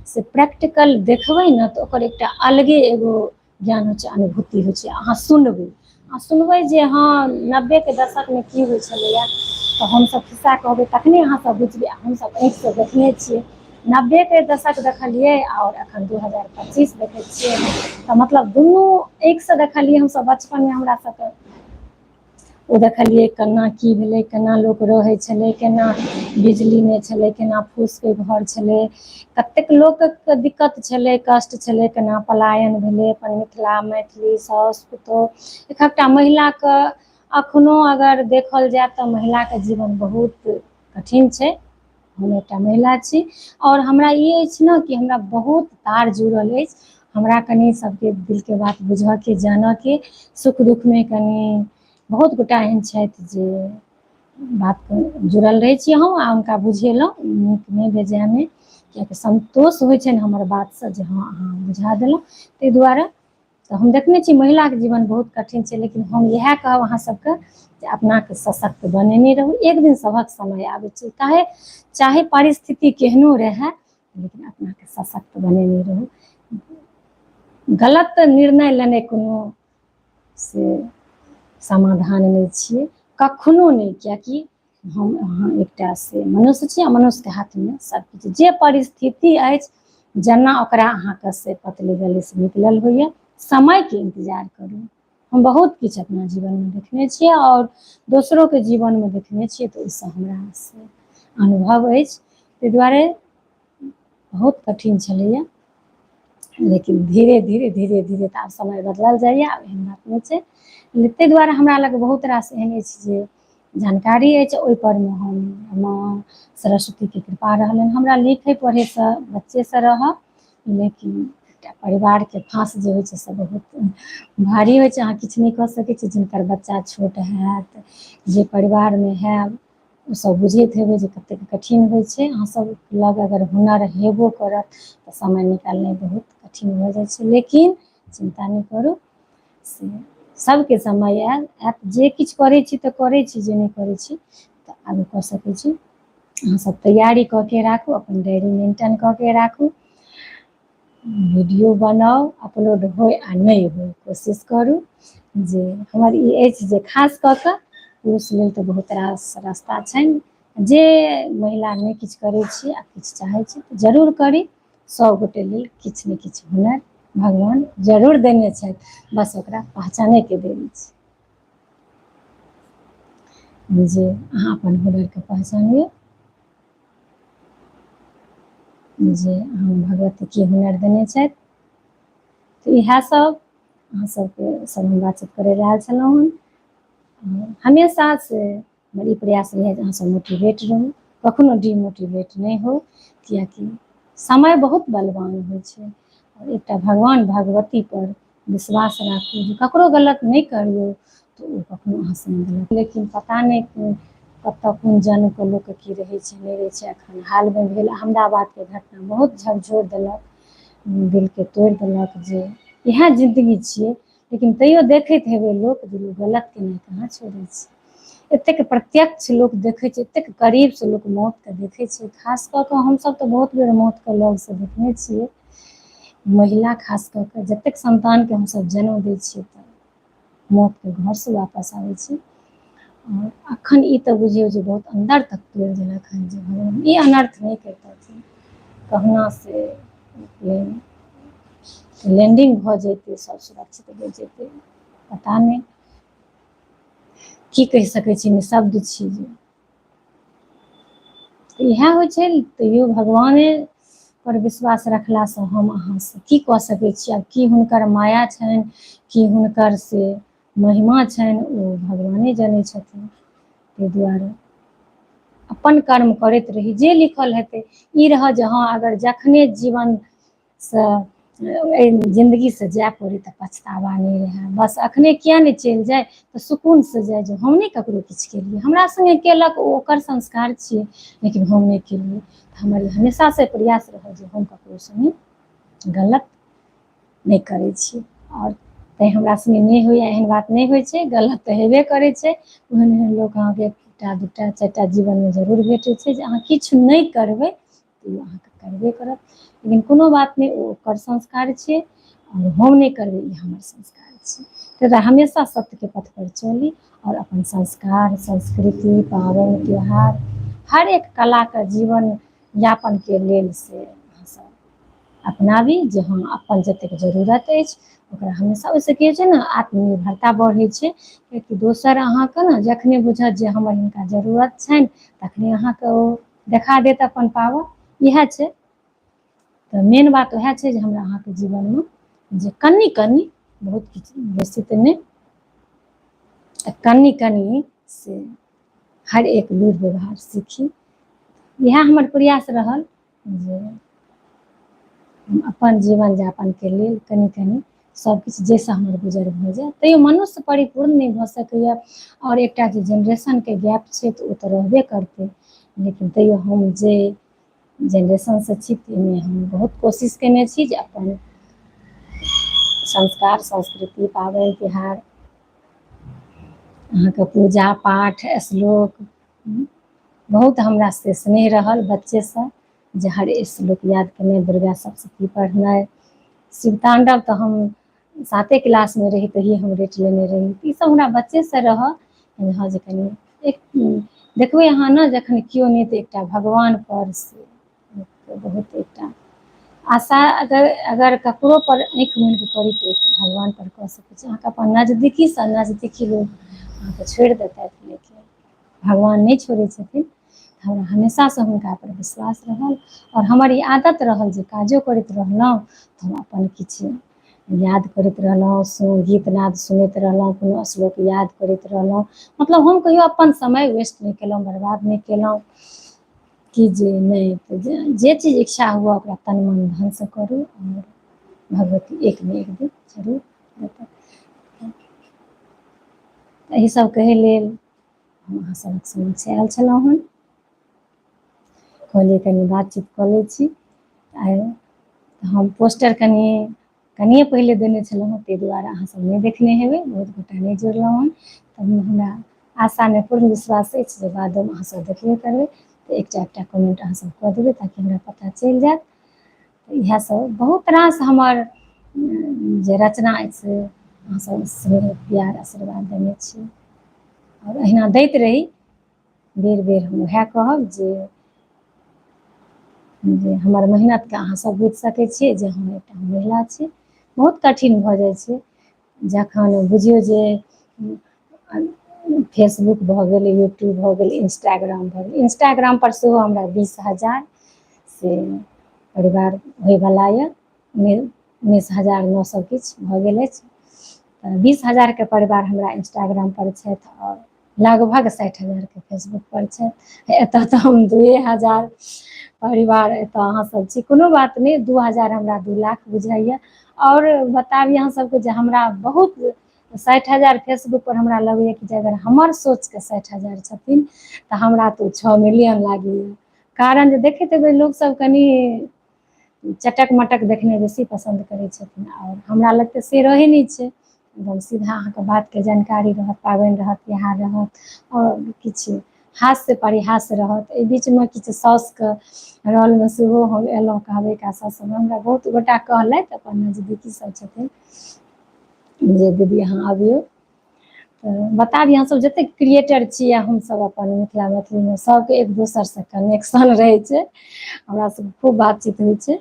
से प्रैक्टिकल देखबै ने, तऽ ओकर एकटा अलगे एगो ज्ञान होइ छै, अनुभूति होइ छै। अहाँ सुनबै आ सुनबै जे हँ 90के दशकमे की होइ छलैए, तऽ हमसभ खिस्सा कहबै तखने अहाँसभ बुझबै। आ हमसभ आँखिसँ देखने छियै, 90के दशक देखलियै आओर एखन 2025 देखै छियै, तऽ मतलब दुनू आँखिसँ देखलियै। हमसभ बचपनमे हमरा सभके ओ देखलियै केना की भेलै, केना लोक रहै छलै, केना बिजली नहि छलै, केना फूसके घर छलै, कतेक लोकके दिक्कत छलै, कष्ट छलै, केना पलायन भेलै अपन मिथिला मैथिली साउस पुतोहु। एकहकटा महिलाके अखनो अगर देखल जाय तऽ महिलाके जीवन बहुत कठिन छै। हम एकटा महिला छी आओर हमरा ई अछि ने कि हमरा बहुत तार जुड़ल अछि। हमरा कनि सबके दिलके बात बुझऽके, जानऽके, सुख दुःखमे कनि बहुत गोटा एहन छथि जे बात जुड़ल रहै छी हम आ हुनका बुझेलहुँ नीकमे बेजायमे, कियाकि सन्तोष होइ छनि हमर बातसँ जे हँ अहाँ बुझा देलहुँ। ताहि दुआरे तऽ हम देखने छी महिलाके जीवन बहुत कठिन छै, लेकिन हम इएह कहब अहाँ सबके जे अपनाके सशक्त बनेने रहू। एक दिन सभक समय आबै छै, काहे चाहे परिस्थिति केहनो रहए, लेकिन अपनाके सशक्त बनेने रहू। गलत निर्णय लेने कोनो से समाधान नहि छियै, कखनो नहि, किएकि हम अहाँ एकटा से मनुष्य छी आ मनुष्यके हाथमे सबकिछु जे परिस्थिति अछि जेना ओकरा अहाँके से पतली गलीसँ निकलल होइए, समयके इन्तजार करू। हम बहुत किछु अपना जीवनमे देखने छियै आओर दोसरोके जीवनमे देखने छियै, तऽ ओहिसँ हमरा से अनुभव अछि। ताहि दुआरे बहुत कठिन छलैए, लेकिन धीरे धीरे धीरे धीरे तऽ आब समय बदलल जाइए, आब एहन बात नहि छै। ताहि दुआरे हमरा लग बहुत रास एहन अछि जे जानकारी अछि, ओहिपर मे हम माँ सरस्वतीके कृपा रहलनि। हमरा लिखै पढ़ैसँ बच्चेसँ रहय, लेकिन एकटा परिवारके फाँस जे होइ छै से बहुत भारी होइ छै। अहाँ किछु नहि कऽ सकै छी। जिनकर बच्चा छोट हैत, जे परिवारमे हैब, ओसभ बुझैत हेबै जे कतेक कठिन होइ छै। अहाँसभ लग अगर हुनर हेबो करत तऽ समय निकालनाइ बहुत कठिन भऽ जाइ छै, लेकिन चिन्ता नहि करू, से सभके समय आयल आयत। जे किछु करै छी तऽ करै छी, जे नहि करै छी तऽ आगू कऽ सकै छी। अहाँसभ तैयारी कऽ के राखू, अपन डायरी मेंटेन कऽ के राखू, वीडियो बनाउ, अपलोड होइ आ नहि होइ, कोशिश करू। जे हमर ई अछि जे खास कऽ कऽ पुरुष लेल तऽ बहुत रास रास्ता छनि, जे महिला नहि किछु करै छी आ किछु चाहै छी तऽ जरूर करी। सभ गोटे लेल किछु ने किछु हुनर भगवान जरूर देने छथि, बस ओकरा पहचानैके देरी छै जे अहाँ अपन हुनरके पहचानियौ जे अहाँ भगवती की हुनर देने छथि। तऽ इएह सब अहाँ सबके सब हम बातचीत करै लए आयल छलहुँ हन। हमेशा से हमर ई प्रयास रहै जे अहाँसभ मोटिवेट रहू, कखनो डिमोटिवेट नहि हो, किएकि समय बहुत बलवान होइ छै। आओर एकटा भगवान भगवतीपर विश्वास राखू जे ककरो गलत नहि करियौ तऽ ओ कखनो अहाँ संग गलत, लेकिन पता नहि कतऽ कोन जन्मके लोकके की रहै छै, नहि रहै छै। एखन हालमे भेल अहमदाबादके घटना बहुत झकझोरि देलक, दिलके तोड़ि देलक जे इएह जिन्दगी छियै। लेकिन तैयो देखैत हेबै लोक जे लोक गलत केनाइ कहाँ छोड़ै छै। एतेक प्रत्यक्ष लोक देखै छै, एतेक करीबसँ लोक मौतके देखै छै। खास कऽ कऽ हमसभ तऽ बहुत बेर मौतके लगसँ देखने छियै, महिला खास कऽ कऽ जतेक सन्तानके हमसभ जन्म दै छियै तऽ मौतके घरसँ वापस आबै छै। आओर अखन ई तऽ बुझियौ जे बहुत अन्दर तक तोड़ि देलक हन जे भगवान ई अनर्थ नहि करितथिन। कहुना से प्लेन लैंडिंग भऽ जेतै, सब सुरक्षित भऽ जेतै, पता नहि की कहि सकै छी, निशब्द छी जे इएह होइ छै। तैयो भगवाने पर विश्वास रखलासँ हम अहाँसँ की कऽ सकै छी? आब की हुनकर माया छनि, की हुनकर से महिमा छनि, ओ भगवाने जनै छथिन। ताहि दुआरे अपन कर्म करैत रही, जे लिखल हेतै ई रहत जे हँ, अगर जखने जीवनसँ एहि जिन्दगीसँ जाय पड़ै तऽ पछतावा नहि रहए। बस अखने किए नहि चलि जाय तऽ सुकूनसँ जाय जे हम नहि ककरो किछु केलियै, हमरा सङ्गे केलक ओ ओकर संस्कार छियै, लेकिन हम नहि केलियै। तऽ हमर हमेशासँ प्रयास रहल जे हम ककरो सङ्गे गलत नहि करै छी आओर तैँ हमरा सङ्गे नहि होइए, एहन बात नहि होइ छै। गलत तऽ हेबे करै छै। ओहन एहन लोक अहाँके एकटा, दूटा, चारिटा जीवनमे जरूर भेटै छै जे अहाँ किछु नहि करबै तऽ ओ अहाँके करबे करत। लेकिन कोनो बात नहि, ओ ओकर संस्कार छियै आओर हम नहि करबै, ई हमर संस्कार छियै। ताहि दुआरे हमेशा सत्यके पथपर चली आओर अपन संस्कार, संस्कृति, पाबनि त्योहार, हर एक कलाके जीवन यापनके लेल से अहाँसभ अपनाबी जे हँ, अपन जतेक जरूरत अछि ओकरा हमेशा। ओहिसँ की होइ छै ने, आत्मनिर्भरता बढ़ै छै, कियाकि दोसर अहाँके ने जखने बुझत जे हमर हिनका जरूरत छनि, तखने अहाँके ओ देखा देत अपन पावर। इएह छै तऽ मेन बात उएह छै जे हमरा अहाँके जीवनमे जे कनि कनि, बहुत किछु बेसी तऽ नहि, तऽ कनि कनि से हर एक लूरि व्यवहार सीखी। इएह हमर प्रयास रहल जे हम अपन जीवन यापनके लेल कनि कनि सभकिछु जाहिसँ हमर गुजर भऽ जाय। तैयो मनुष्य परिपूर्ण नहि भऽ सकैए आओर एकटा जे जेनरेशनके गैप छै तऽ ओ तऽ रहबे करतै। लेकिन तैयो हम जे जेनरेशनसँ छी, ताहिमे हम बहुत कोशिश कयने छी जे अपन संस्कार, संस्कृति, पाबनि तिहार, अहाँके पूजा पाठ, श्लोक, बहुत हमरा से स्नेह रहल बच्चेसँ जे हर श्लोक याद केनाइ, दुर्गा सप्तशती पढ़नाइ, शिवताण्डव तऽ हम साते क्लासमे रही तहिये हम रटि लेने रही। ई सब हमरा बच्चेसँ रहऽ हँ जे कनि एक देखबै अहाँ ने, जखन केओ नहि तऽ एकटा भगवान पर से बहुत एकटा आशा, अगर अगर ककरो पर आँखि मुनि कऽ करी तऽ एक भगवान पर कऽ सकै छी। अहाँके अपन नजदीकीसँ नजदीकी लोक अहाँके छोड़ि देतथि, लेकिन भगवान नहि छोड़ै छथिन। हमरा हमेशासँ हुनका पर विश्वास रहल आओर हमर ई आदत रहल जे काजो करैत रहलहुँ तऽ हम अपन किछु याद करैत रहलहुँ, गीत नाद सुनैत रहलहुँ, कोनो श्लोक याद करैत रहलहुँ। मतलब हम कहियो अपन समय वेस्ट नहि केलहुँ, बर्बाद नहि केलहुँ कि जे नहि तऽ जे चीज इच्छा हुए ओकरा तन मन धनसँ करू आओर भगवती एक ने एक दिन जरूर देता। एहि सब कहै लेल हम अहाँ सभक समक्ष आयल छलहुँ हन। कहलियै कनि बातचीत कऽ लै छी। आइ हम पोस्टर कनि कनिए पहिले देने छलहुँ हँ, ताहि दुआरे अहाँसभ नहि देखने हेबै, बहुत गोटा नहि जुड़लहुँ हन। तऽ हमरा आशा नहि, पूर्ण विश्वास अछि जे बादोमे अहाँसभ देखबे करबै तऽ एकटा एकटा कमेंट अहाँसभ कऽ देबै ताकि हमरा पता चलि जायत। तऽ इएह सब बहुत रास हमर जे रचना अछि से अहाँसभ स्नेह, प्यार, आशीर्वाद देने छी आओर अहिना दैत रही। बेर बेर हम उएह कहब जे जे हमर मेहनतके अहाँसभ बुझि सकै छियै जे हम एकटा महिला छी। बहुत कठिन भऽ जाइ छै जखन बुझियौ जे फेसबुक भऽ गेल, यूट्यूब भऽ गेल, इंस्टाग्राम भऽ गेल। इंस्टाग्राम पर सेहो हमरा 20,000 से परिवार होइवला यऽ, 19,900 किछु भऽ गेल अछि। तऽ 20,000के परिवार हमरा इंस्टाग्राम पर छथि आओर लगभग 60,000के फेसबुक पर छथि। एतऽ तऽ हम 2,000 परिवार एतऽ अहाँ सब छी। कोनो बात नहि, 2,000 हमरा 2 लाख बुझाइया। आओर बताबी अहाँ सबके जे हमरा बहुत 60,000 फेसबुक पर हमरा लगैया कि जे अगर हमर सोचके 60,000 छथिन तऽ हमरा तऽ 6 मिलियन लागैया। कारण जे देखैत हेबै, लोकसब कनि चटक मटक देखनाइ बेसी पसन्द करै छथिन आओर हमरा लग तऽ से रहै नहि छै। एकदम सीधा अहाँके बातके जानकारी रहत, पाबनि रहत, तिहार रहत आओर किछु हास्य परिहास रहत। एहि बीचमे किछु साउसके रोलमे सेहो हम एलहुँ कहबै का सासुमे। हमरा बहुत गोटा कहलथि, अपन नजदीकी सब छथिन, जे दीदी अहाँ अबियौ। तऽ बता दी अहाँसभ जतेक क्रिएटर छी आ हमसभ अपन मिथिला मैथिलीमे सभके एक दोसरसँ कनेक्शन रहै छै, हमरा सभके खूब बातचीत होइ छै।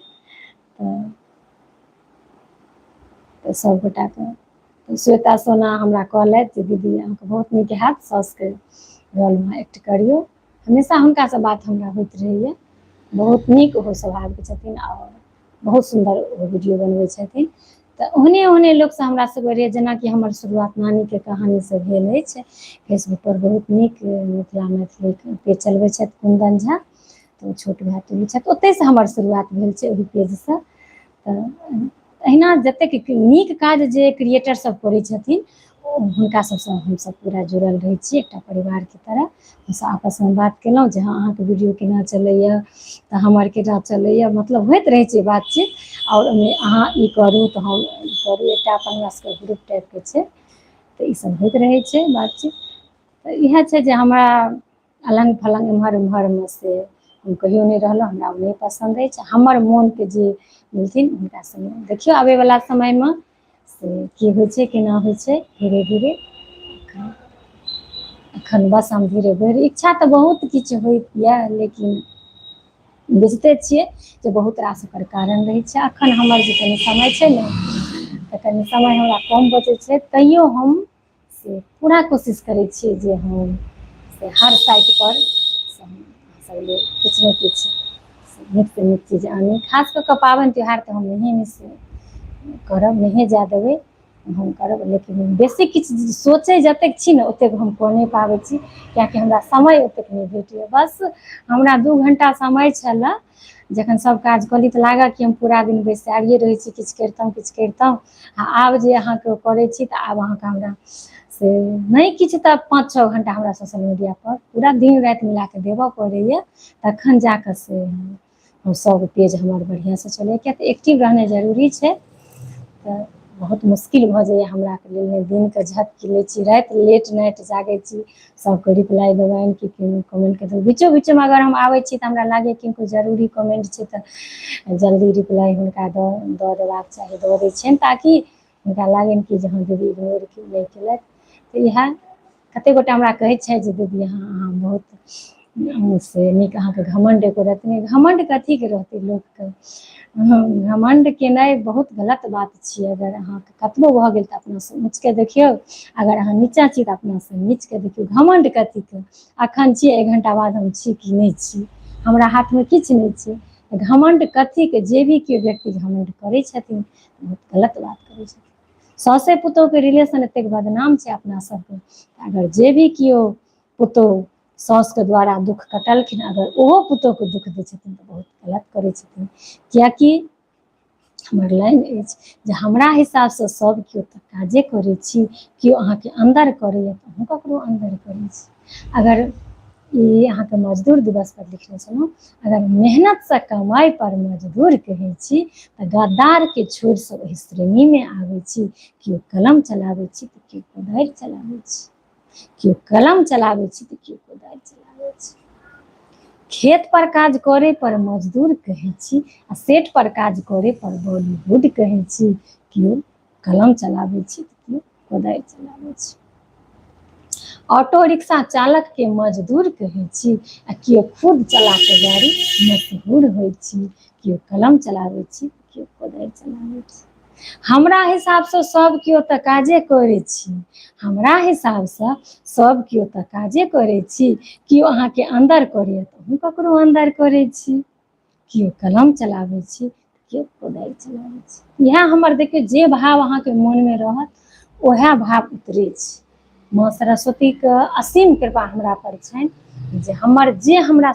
तऽ सभ गोटाके श्वेता सोना हमरा कहलथि जे दीदी अहाँके बहुत नीक हैत साउसके रोलमे एक्ट करियौ। हमेशा हुनकासँ बात हमरा होइत रहैए, बहुत नीक ओहो स्वभावके छथिन आओर बहुत सुन्दर ओ वीडियो बनबै छथिन। तऽ ओहने ओहने लोकसँ हमरा सबके रहै, जेनाकि हमर शुरुआत नानीके कहानीसँ भेल अछि। फेसबुकपर बहुत नीक मिथिला मैथिलीके पेज चलबै छथि कुन्दन झा, तऽ ओ छोट भाय टुल्लू छथि, ओतहिसँ हमर शुरुआत भेल छै ओहि पेजसँ। तऽ अहिना जतेक नीक काज जे क्रिएटर सब करै छथिन हुनका सबसँ हमसब पूरा जुड़ल रहै छी एकटा परिवारके तरह। हमसब आपसमे बात केलहुँ जे हँ अहाँके वीडियो केना चलैए तऽ हमर केना चलैए, मतलब होइत रहै छै बातचीत। आओर ओहिमे अहाँ ई करू तऽ हम ई करू, एकटा अपन हमरा सबके ग्रुप टाइपके छै, तऽ ईसब होइत रहै छै बातचीत। तऽ इएह छै जे हमरा अलङ्ग फलङ्ग एम्हर ओम्हरमे से हम कहियो नहि रहलहुँ, हमरा ओ नहि पसन्द अछि। हमर मोनके जे मिलथिन हुनका सङ्गे देखियौ आबयवला समयमे से की होइ छै केना होइ छै। धीरे धीरे एखन बस हम धीरे धीरे इच्छा तऽ बहुत किछु होइत यऽ, लेकिन बुझिते छियै जे बहुत रास ओकर कारण रहै छै। एखन हमर जे कनि समय छै ने तऽ कनि समय हमरा कम बचै छै, तैयो हम से पूरा कोशिश करै छियै जे हम से हर साइटपर से हम अहाँसभ लेल किछु ने किछु नीकसँ नीक चीज आनी। खास कऽ कऽ पाबनि तिहार तऽ हम नहिए मिस करब, नहिए जाय देबै हम करब, लेकिन बेसी किछु सोचै जतेक छी ने ओतेक हम कऽ नहि पाबै छी, किएकि हमरा समय ओतेक नहि भेटैए। बस हमरा 2 घण्टा समय छलए, जखन सब काज कऽ ली तऽ लागल कि हम पूरा दिन बैसारिए रहै छी, किछु करितहुँ किछु करितहुँ। आ आब जे अहाँके करै छी तऽ आब अहाँके हमरा से नहि किछु तऽ 5-6 घण्टा हमरा सोशल मीडियापर पूरा दिन राति मिलाकऽ देबऽ पड़ैए, तखन जाकऽ से हम सब पेज हमर बढ़िआँसँ चलैए, किएक तऽ एक्टिव रहनाइ जरूरी छै। तऽ बहुत मुश्किल भऽ जाइए हमरा लेल, दिनके झपकी लै छी, राति लेट नाइट जागै छी, सबके रिप्लाई देबनि कि कमेन्टके देबै। बीचो बीचोमे अगर हम आबै छी तऽ हमरा लागैए किनको जरूरी कमेन्ट छै तऽ जल्दी रिप्लाई हुनका दऽ देबाक चाही, दऽ दै छियनि ताकि हुनका लागनि कि जे हँ दीदी इग्नोर नहि केलथि। तऽ इएह कतेक गोटा हमरा कहै छथि जे दीदी अहाँ बहुत से नीक, अहाँके घमण्ड एको रत्ती नहि। घमण्ड कथीके रहतै लोकके, घमण्ड केनाइ बहुत गलत बात छियै। अगर अहाँके कतबो भऽ गेल तऽ अपनासँ ऊँचके देखियौ, अगर अहाँ नीचाँ छी तऽ अपनासँ नीचके देखियौ। घमण्ड कथीके, अखन छी 1 घण्टा बाद हम छी कि नहि छी, हमरा हाथमे किछु नहि छै, घमण्ड कथीके। जे भी केओ व्यक्ति घमण्ड करै छथिन बहुत गलत बात करै छथिन। साउसे पुतोहके रिलेशन एतेक बदनाम छै अपना सबके, अगर जे भी केओ पुतोह साउसके द्वारा दुःख कटलखिन, अगर ओहो पुतोहके दुःख दै छथिन तऽ बहुत गलत करै छथिन। किएकि हमर लाइन अछि जे हमरा हिसाबसँ सब केओ तऽ काजे करै छी, केओ अहाँके अन्दर करैए तऽ अहूँ ककरो अन्दर करै छी। अगर ई अहाँके मजदूर दिवस पर लिखने छलहुँ, अगर मेहनतसँ कमाइ पर मजदूर कहै छी तऽ गद्दारके छोड़ि सब एहि श्रेणीमे आबै छी। केओ कलम चलाबै छी तऽ केओ कोदारि चलाबै छी, केओ कलम चलाबै छी तऽ केओ कोदारि चलाबै छी। खेत पर काज करे पर मजदूर कहै छी आ सेठ पर काज करे पर बॉलीवुड कहै छी। केओ कलम चलाबै छी तऽ केओ कोदारि चलाबै छी। ऑटो रिक्शा चालक के मजदूर कहै छी आ केओ खुद चला के गाड़ी मशहूर होइ छी। केओ कलम चलाबै छी केओ कोदारि चलाबै छी। हमरा हिसाबसँ सब केओ तऽ काजे करै छी, हमरा हिसाबसँ सब केओ तऽ काजे करै छी। केओ अहाँके अन्दर करैए तऽ अहूँ ककरो अन्दर करै छी, केओ कलम चलाबै छी केओ कोदारि चलाबै छी। इएह हमर देखियौ जे भाव अहाँके मोनमे रहत उएह भाव उतरै छै। माँ सरस्वतीके असीम कृपा हमरा पर छनि जे हमर जे हमरा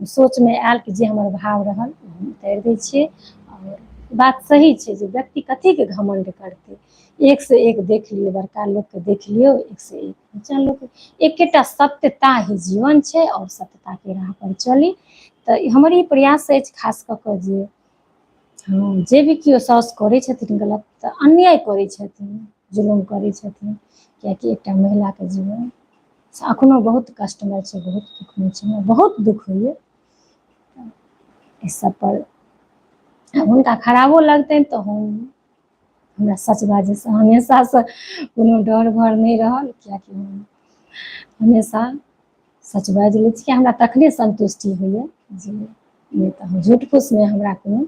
सोचमे आयल कि जे हमर भाव रहल ओ हम उतारि दै छियै। आओर बात सही छै जे व्यक्ति कथीके घमण्ड करतै, एक से एक देख लियौ, बड़का लोकके देख लियौ, एक से एक नीचा लोक, एकेटा सत्यता ही जीवन छै आओर सत्यताके राह पर चली। तऽ हमर ई प्रयास अछि खास कऽ कऽ जे हँ जे भी केओ साउस करै छथिन गलत तऽ अन्याय करै छथिन, जुलुम करै छथिन, किएकि एकटा महिलाके जीवन से अखनो बहुत कष्टमय छै, बहुत दुःखमय छै, हमरा बहुत दुःख होइए एहि सब पर। हुनका खराबो लगतनि तऽ हम हमरा सच बाजैसँ हमेशासँ कोनो डर भर नहि रहल, किएकि हम हमेशा सच बाजि लै छी। हमरा तखने सन्तुष्टि होइए जे नहि तऽ हम झूठ फूसमे हमरा कोनो,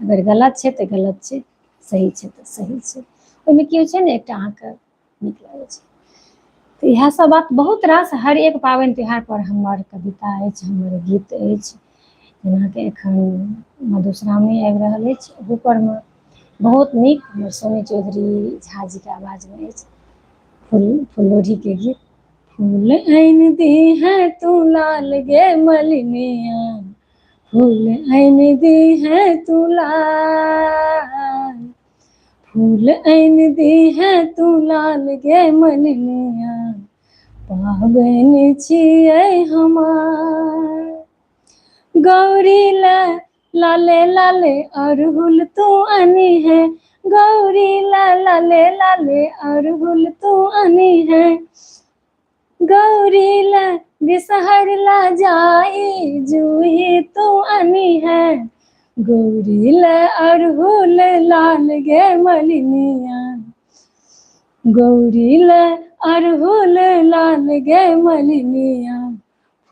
अगर गलत छै तऽ गलत छै, सही छै तऽ सही छै। ओहिमे की होइ छै ने, एकटा अहाँके नीक लागै छै। तऽ इएह सब बात बहुत रास हर एक पाबनि तिहार पर हमर कविता अछि, हमर गीत अछि। जेनाकि एखन मधुश्रावणी आबि रहल अछि, ओहू परमे बहुत नीक हमर सोनी चौधरी झा जीके आवाजमे अछि फूल फुललोढ़ीके गीत। फूल आनि दी है तू लाल गे मलिनिया, फूल आनि दी है तू लाल, फूल आनि दी है तू लाल गे मलिनिया, पाबनि छियै हमार। गौरी ला लाले लाले अड़हुल तू आनी है, गौरी ला लाले लाले अड़हुल तू आनी है, गौरी ला बिसहर ला जाई जूही तू आनी है, गौरी ला अड़हुल लाल गे मलिनिया, गौरी ला अड़हुल लाल गे मलिनिया,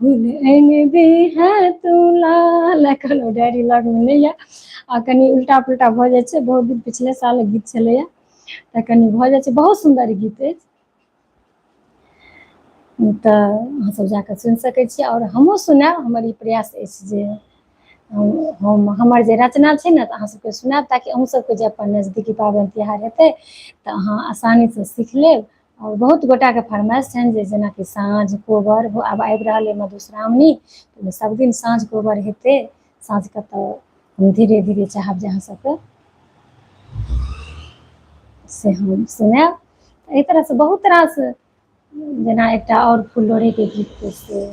फूल आनि दी है तू लाल। एखन ओ डायरी लगमे नहि यऽ आ कनि उल्टा पुल्टा भऽ जाइ छै। बहुत दिन पिछले साल गीत छलैए तऽ कनि भऽ जाइ छै। बहुत सुन्दर गीत अछि, तऽ अहाँसभ जाकऽ सुनि सकै छी आओर हमहूँ सुनायब। हमर ई प्रयास अछि जे हम हमर जे रचना छै ने, तऽ अहाँ सबके सुनायब, ताकि अहूँ सबके जे अपन नजदीकी पाबनि तिहार हेतै तऽ अहाँ आसानीसँ सीख लेब। आओर बहुत गोटाके फरमाइश छनि जे जेनाकि साँझ कोबर आब आबि रहल अइ मधुश्रावणी, ओहिमे सब दिन साँझ कोबर हेतै। साँझके तऽ हम धीरे धीरे चाहब जे अहाँ सबके से हम सुनायब। एहि तरहसँ बहुत रास जेना एकटा आओर फूल लोढ़ैके गीत से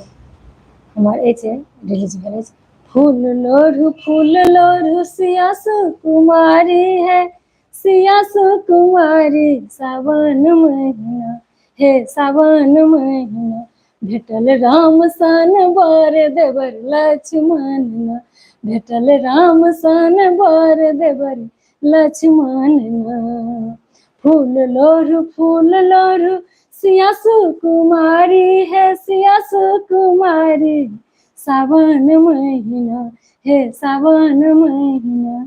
हमर अछि, रिलीज भेल अछि। फूल लोढ़ू फूल लोढ़ू सिया सुकुमारी है, सिया सुकुमारी, सावन महीना हे सावन महीना, भेटल राम सन बर देवर लक्ष्मण, भेटल राम सन बर देवर लक्ष्मण। फूल लोढ़ू फूल लोढ़ू सिया सुकुमारी है, सिया सुकुमारी, सावन महीना हे सावन महीना।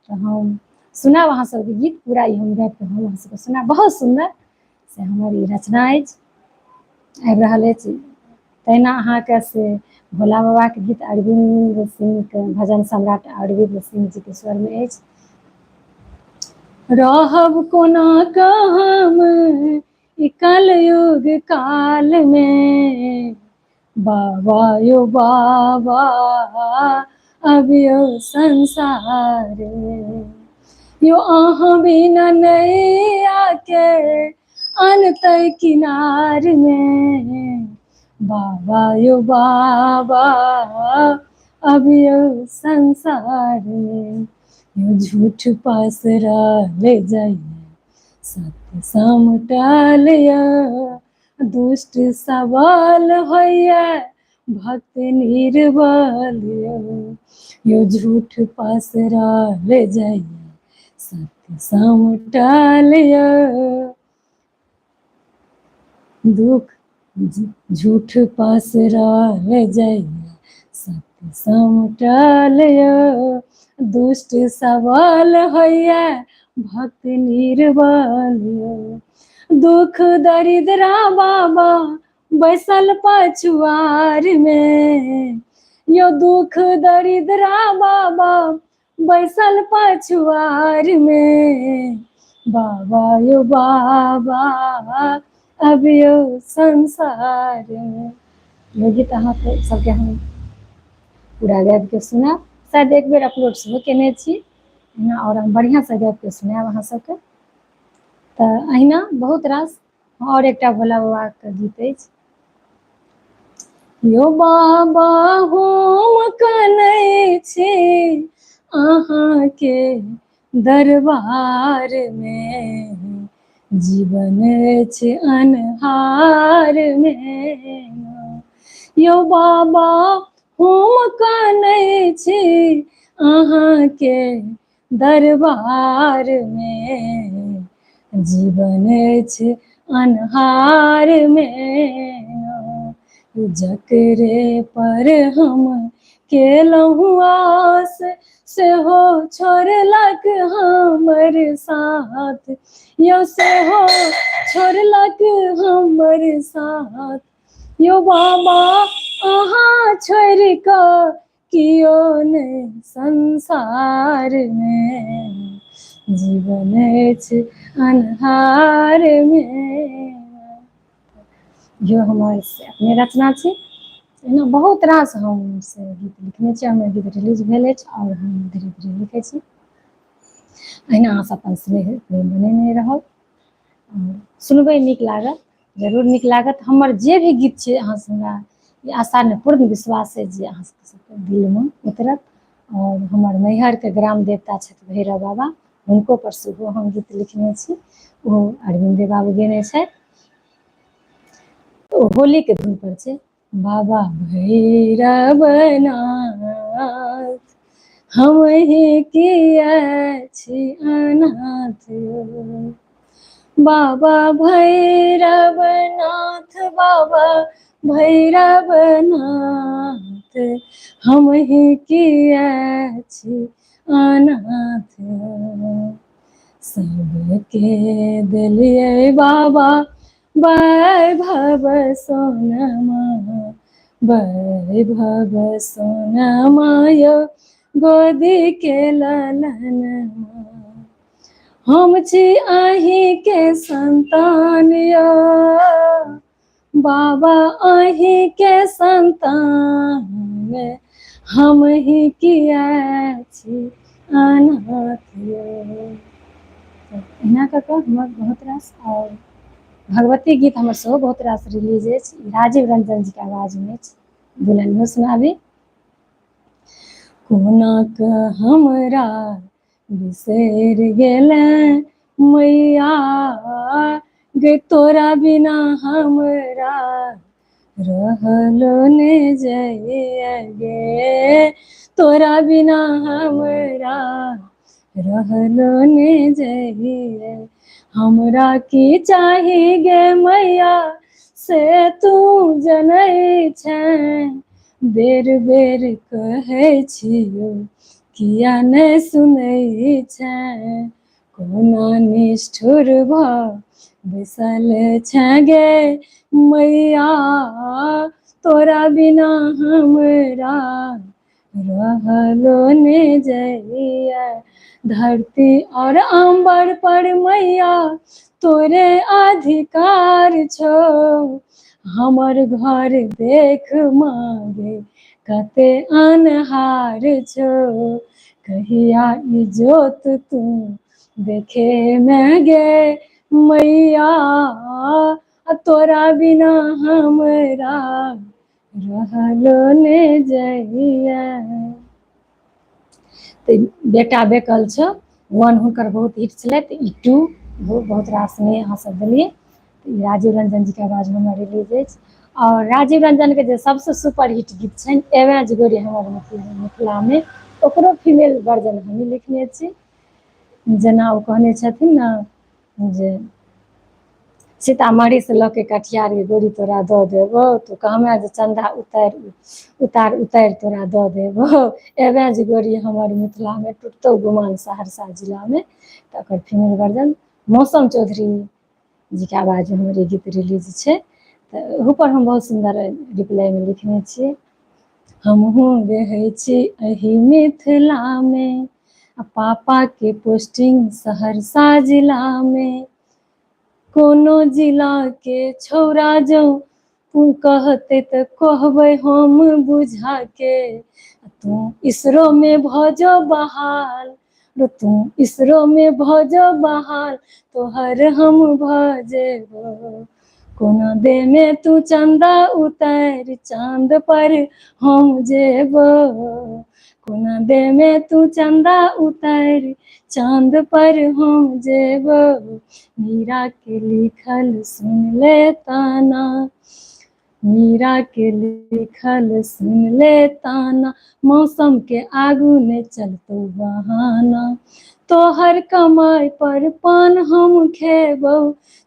तऽ हम सुनाब अहाँ सबके गीत पूरा, ई हम गाबि कऽ हम अहाँ सबके सुनाब। बहुत सुन्दर से हमर ई रचना अछि, आबि रहल अछि। तहिना अहाँके से भोला बाबाके गीत अरविन्द सिंहके, भजन सम्राट अरविन्द सिंह जीके स्वरमे अछि। रहब कोना कऽ हम ई कलयुग कालमे, बाबा यौ बाबा अबियौ संसार मे, यौ अहाँ बिना नैयाके अनतै किनार मे, बाबा यौ बाबा अबियौ संसार मे, यौ झूठ पसरल जाइए सत्य समटल यऽ, दुष्ट सबल होइए भक्त निर्बल यौ, यौ झूठ पसरल जाइए सत्य समटल यऽ, दुख झूठ पसरल जाइए सत्य समटल यऽ, दुष्ट सबल होइए भक्त निर्बल यौ, दुख दरिद्रा बाबा बैसल पछुआर मे, यौ दुख दरिद्रा बाबा बैसल पछुआर मे, बाबा यौ बाबा अबियौ संसार मे। यो गीत अहाँके सबके हम पूरा गाबिके सुनायब। शायद एक बेर अपलोड सेहो केने छी एहिना, आओर हम बढ़िआँसँ गाबिके सुनायब अहाँ सबके। तऽ अहिना बहुत रास आओर एकटा भोला बाबाके गीत अछि। यौ बाबा हम कनै छी अहाँके दरबार मे, जीवन अछि अन्हार मे, यौ बाबा हम कनै छी अहाँके दरबार मे, जीवन अछि अन्हार मे। जकरे पर हम केलहुँ आस, सेहो छोड़लक हमर साथ, यौ सेहो छोड़लक हमर साथ। यौ बाबा अहाँ छोड़ि कऽ कियो नहि संसार मे, जीवन अछि अन्हार मे। इहो हमर से अपने रचना छी। एना बहुत रास हम से गीत लिखने छी, हमर गीत रिलीज भेल अछि आओर हम धीरे धीरे लिखै छी। अहिना अहाँ सब अपन स्नेह प्रेम बनेने रहब, सुनबै नीक लागत, जरूर नीक लागत। हमर जे भी गीत छै अहाँ से हमरा ई आशा नहि पूर्ण विश्वास अछि जे अहाँ सबके दिलमे उतरत। आओर हमर नैहरके ग्राम देवता छथि भैरव बाबा, हुनको पर सेहो हम गीत लिखने छी, ओ अरविन्दे बाबू गेने छथि। ओ होलीके धुन पर छै। बाबा भैरव नाथ हमही किया छी अनाथ, बाबा भैरव नाथ, बाबा भैरव नाथ हमही किया छी अनाथ। सबके देलियै बाबा वैभव सोनमा, वैभव सोनमा यौ गोदी के ललनमा। हम छी अहींके संतान यौ बाबा, अहींके संतान हम ही किया छी अनाथ यौ। एहिना कऽ कऽ हमर बहुत रास आओर भगवती गीत हमर सेहो बहुत रास रिलीज अछि, राजीव रंजन जीके आवाजमे अछि, दुल्हनियो सुनाबी। कोना कऽ हमरा बिसरि गेलै मैया गे, तोरा बिना हमरा रहलो ने जाइया गे, तोरा बिना हमरा रहलो ने जाइया। हमरा की चाही गे मैया से तू जनै छै, बेर बेर कहै छियौ किया नहि सुनै छै। कोना निष्ठुर भऽ बैसल छै गे मैया, तोरा बिना हमरा रहलो ने जाइया। धरती और अम्बर पर मैया तोरे अधिकार छौ, हमर घर देख मागे कते अन्हार छौ। कहिया इजोत तू देखे में गे मैया, तोरा बिना हमरा रहलो ने जाइया। तऽ बेटा बेकल छौ वन हुनकर बहुत हिट छलै, तऽ ई टू बहुत रास नहि अहाँ सब देलियै। ई राजीव रंजन जीके आवाजमे हमर रिलीज अछि। आओर राजीव रंजनके जे सबसँ सुपर हिट गीत छनि एवेज गोरी हमर मिथिलामे, ओकरो फीमेल वर्जन हमही लिखने छी। जेना ओ कहने छथिन ने जे सीतामढ़ी से लऽ के कटिहार गे गोरी तोरा दऽ देबौ, तू कहमे जे चन्दा उतारि उतार उतारि तोरा दऽ देबौ, एवेज गोरी हमर मिथिलामे टूटतौ गुमान सहरसा जिलामे। तऽ ओकर फीमेल वर्जन मौसम चौधरी जीके आवाजमे हमर ई गीत रिलीज छै। तऽ ओहूपर हम बहुत सुन्दर रिप्लाइमे लिखने छियै। हमहूँ रहै छी एहि मिथिलामे, आ पापाके पोस्टिंग सहरसा जिलामे। कोनो जिलाके छौड़ा जँ कहतै तऽ कहबै हम बुझाके, तू इसरोमे भऽ जो बहाल, तू इसरोमे भऽ जो बहाल, तोहर हम भऽ जेबो। कोना देमे तू चन्दा उतारि चाँद पर हम जेबो, कोना देमे तू चन्दा उतारि चाँद पर हम जेबो। मीरा के लिखल सुन ले ताना, मीरा के लिखल सुन ले ताना, मौसम के आगू ने चलतो बहाना। तोहर कमाई पर पान हम खेबौ,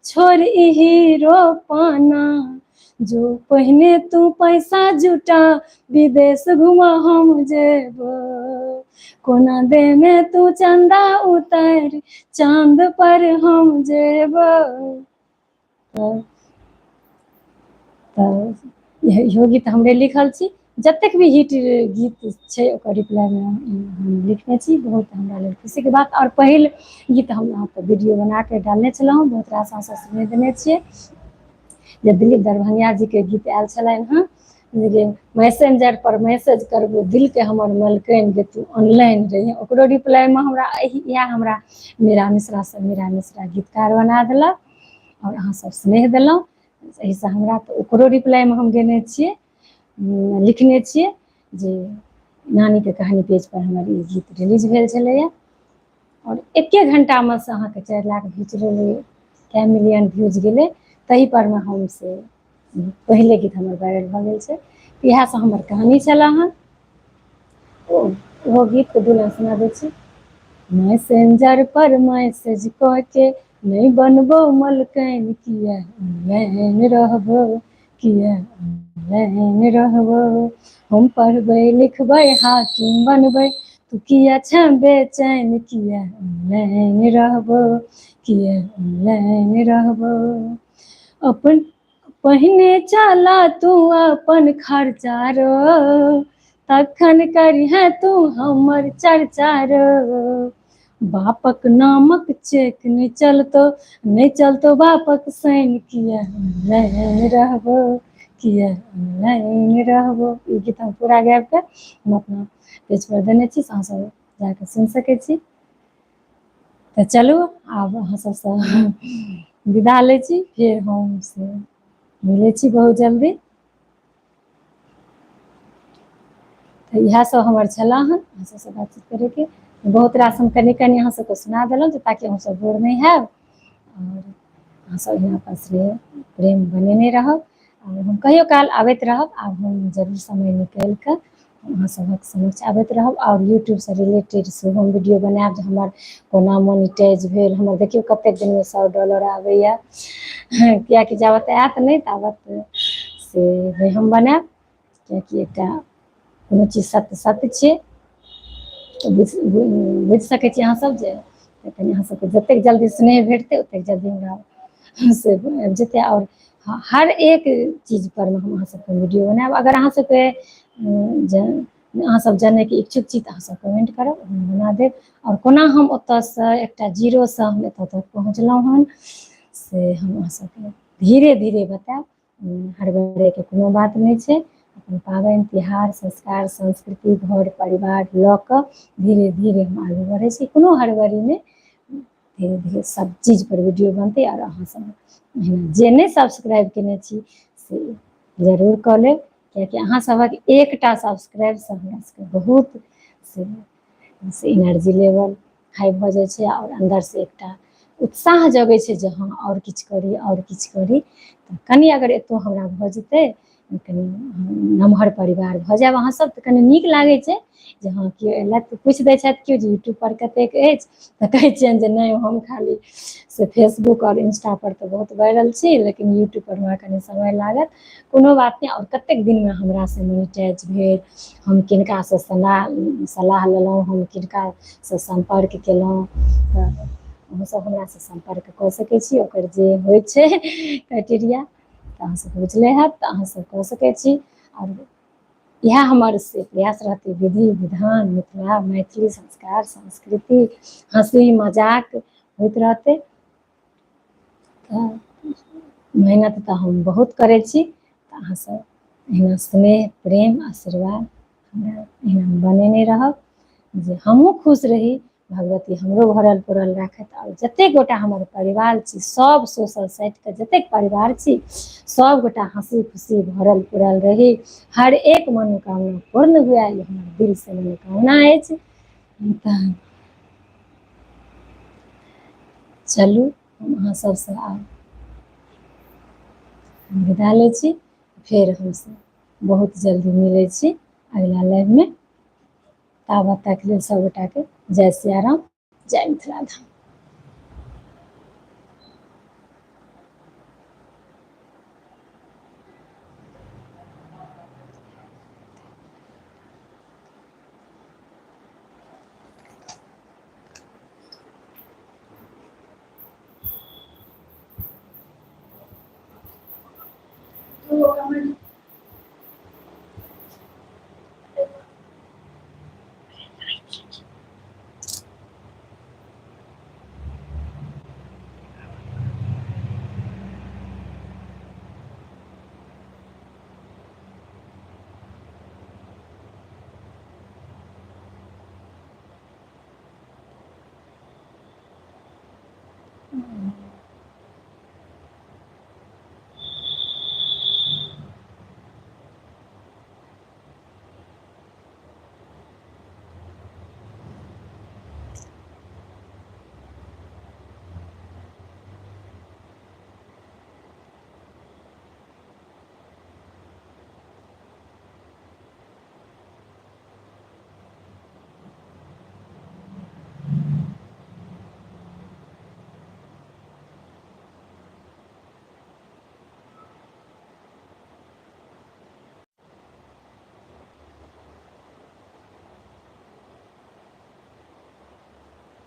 छोड़ ई हीरो पाना। जो पहिने तू पैसा जुटा, विदेश घुमा हम जेबो। कोना देमे तू चंदा उतारि, चाँद पर हम जेबो। तऽ इहो गीत हमरे लिखल छी। जतेक भी हिट गीत छै ओकर रिप्लाइमे हम लिखने छी। बहुत हमरा लेल खुशीके बात। आओर पहिल गीत हम अहाँके वीडियो बना कऽ डालने छलहुँ, बहुत रास अहाँ सब सुनि देने छियै जे दिलीप दरभंगिया जीके गीत आयल छलनि हँ जे मैसेंजर पर मैसेज करबो दिलके हमर मलकनि जे तू ऑनलाइन रही, ओकरो रिप्लाइमे हमरा इएह हमरा मीरा मिश्रासँ मीरा मिश्रा गीतकार बना देलक आओर अहाँ सब स्नेह देलहुँ। एहिसँ हमरा तऽ ओकरो रिप्लाइमे हम देने छियै, लिखने छियै जे नानीके कहानी पेजपर हमर ई गीत रिलीज भेल छलैए आओर एके घण्टामे से अहाँके 4 लाख व्यूज गेलै, कै मिलियन व्यूज गेलै। ताहि परमे हम से पहिले गीत हमर वायरल भऽ गेल छै। इएह सब हमर कहानी छलै हँ। ओहो गीतके दू लाइन सुना दै छी। मैसेंजर पर मैसेज कऽ के नहि बनबो मलकनि, किया ऑनलाइन रहबो, किया ऑनलाइन रहबो। हम पढ़बै लिखबै हाकिम बनबै, तू किया छें बेचैन, किया ऑनलाइन रहबो, किया ऑनलाइन रहबो। अपन पहिने चला तू अपन खर्चा रो, तखन करिहे तू हमर चर्चा रो। बापक नामक चेक नहि चलतो, नहि चलतो बापक साइन, किया ऑनलाइन रहबो, किया ऑनलाइन रहबो। ई गीत हम पूरा गाबि कऽ हम अपना पेज पर देने छी, अहाँ सब जाकऽ सुनि सकै छी। तऽ चलू आब अहाँ सबसँ विदा लै छी, फेर हम से मिलै छी बहुत जल्दी। तऽ इएह सब हमर छलै हन अहाँ सबसँ बातचीत करैके। बहुत रास हम कनि कनि अहाँ सबके सुना देलहुँ जे ताकि अहाँ सब बोर नहि हैब आओर अहाँ सब एहिना अपन स्नेह प्रेम बनेने रहब आओर हम कहियो काल आबैत रहब। आब हम जरूर समय निकालि कऽ अहाँ सभक समक्ष आबैत रहब आओर यूट्यूबसँ रिलेटेड सेहो हम वीडियो बनायब जे हमर कोना मोनिटाइज भेल, हमर देखियौ कतेक दिनमे $100 आबैए, किएकि जाबत आयत नहि ताबत से नहि हम बनायब, किएकि एकटा कोनो चीज सत्य सत्य छियै। तऽ बुझि सकै छी अहाँसभ जे कनि अहाँ सबके जतेक जल्दी स्नेह भेटतै ओतेक जल्दी हमरा से आबि जेतै। आओर हर एक चीज पर हम अहाँ सबके वीडियो बनायब। अगर अहाँ सबके अहाँ सब जानैके इच्छुक छी तऽ अहाँ सब कमेंट करब, हम बना देब। आओर कोना हम ओतऽसँ एकटा जीरोसँ हम एतऽ तक पहुँचलहुँ हन से हम अहाँ सबके धीरे धीरे बतायब। हड़बड़ैके कोनो बात नहि छै। अपन पाबनि तिहार संस्कार संस्कृति घर परिवार लऽ कऽ धीरे धीरे हम आगू बढ़ै छी, कोनो हड़बड़ी नहि। धीरे धीरे सब चीज पर वीडियो बनतै। आओर अहाँ सब एहिना जे नहि सब्सक्राइब केने छी से जरूर कऽ लेब, कियाकि अहाँ सभक एकटा सब्सक्राइबसँ हमरा सबके बहुत से एनर्जी लेवल हाई भऽ जाइ छै आओर अन्दरसँ एकटा उत्साह जगै छै जे हँ आओर किछु करी, आओर किछु करी। तऽ कनि अगर एतौ हमरा भऽ जेतै, कनि नमहर परिवार भऽ जायब अहाँ सब तऽ कनि नीक लागै छै जे हँ केओ अयलथि तऽ पूछि दै छथि केओ जे यूट्यूब पर कतेक अछि, तऽ कहै छियनि जे नहि हम खाली से फेसबुक आओर इंस्टा पर तऽ बहुत वायरल छी, लेकिन यूट्यूब पर हमरा कनि समय लागत। कोनो बात नहि। आओर कतेक दिनमे हमरा से मोनिटाइज भेल, हम किनकासँ सलाह लेलहुँ, हम किनकासँ सम्पर्क केलहुँ, तऽ अहूँसभ हमरासँ सम्पर्क कऽ सकै छी। ओकर जे होइ छै क्राइटेरिया तऽ अहाँ सबके बुझले हैत, तऽ अहाँ सब कऽ सकै छी। आओर इएह हमर से प्रयास रहतै, विधि विधान मिथिला मैथिली संस्कार संस्कृति हँसी मजाक होइत रहतै। तऽ मेहनत तऽ हम बहुत करै छी, तऽ अहाँ सब एहिना स्नेह प्रेम आशीर्वाद हमरा एहिना बनेने रहब जे हमहूँ खुश रही, भगवती हमरो भरल पुरल राखथि। आओर जतेक गोटा हमर परिवार छी, सब सोशल साइटके जतेक परिवार छी, सब गोटा हँसी खुशी भरल पुरल रही, हर एक मनोकामना पूर्ण हुए, ई हमर दिलसँ मनोकामना अछि। तऽ चलू हम अहाँ सबसँ आब विदा लै छी। फेर हमसब बहुत जल्दी मिलै छी अगिला लाइवमे। ताबत तक लेल सब गोटाके जय सियाराम, जय मिथिला धाम।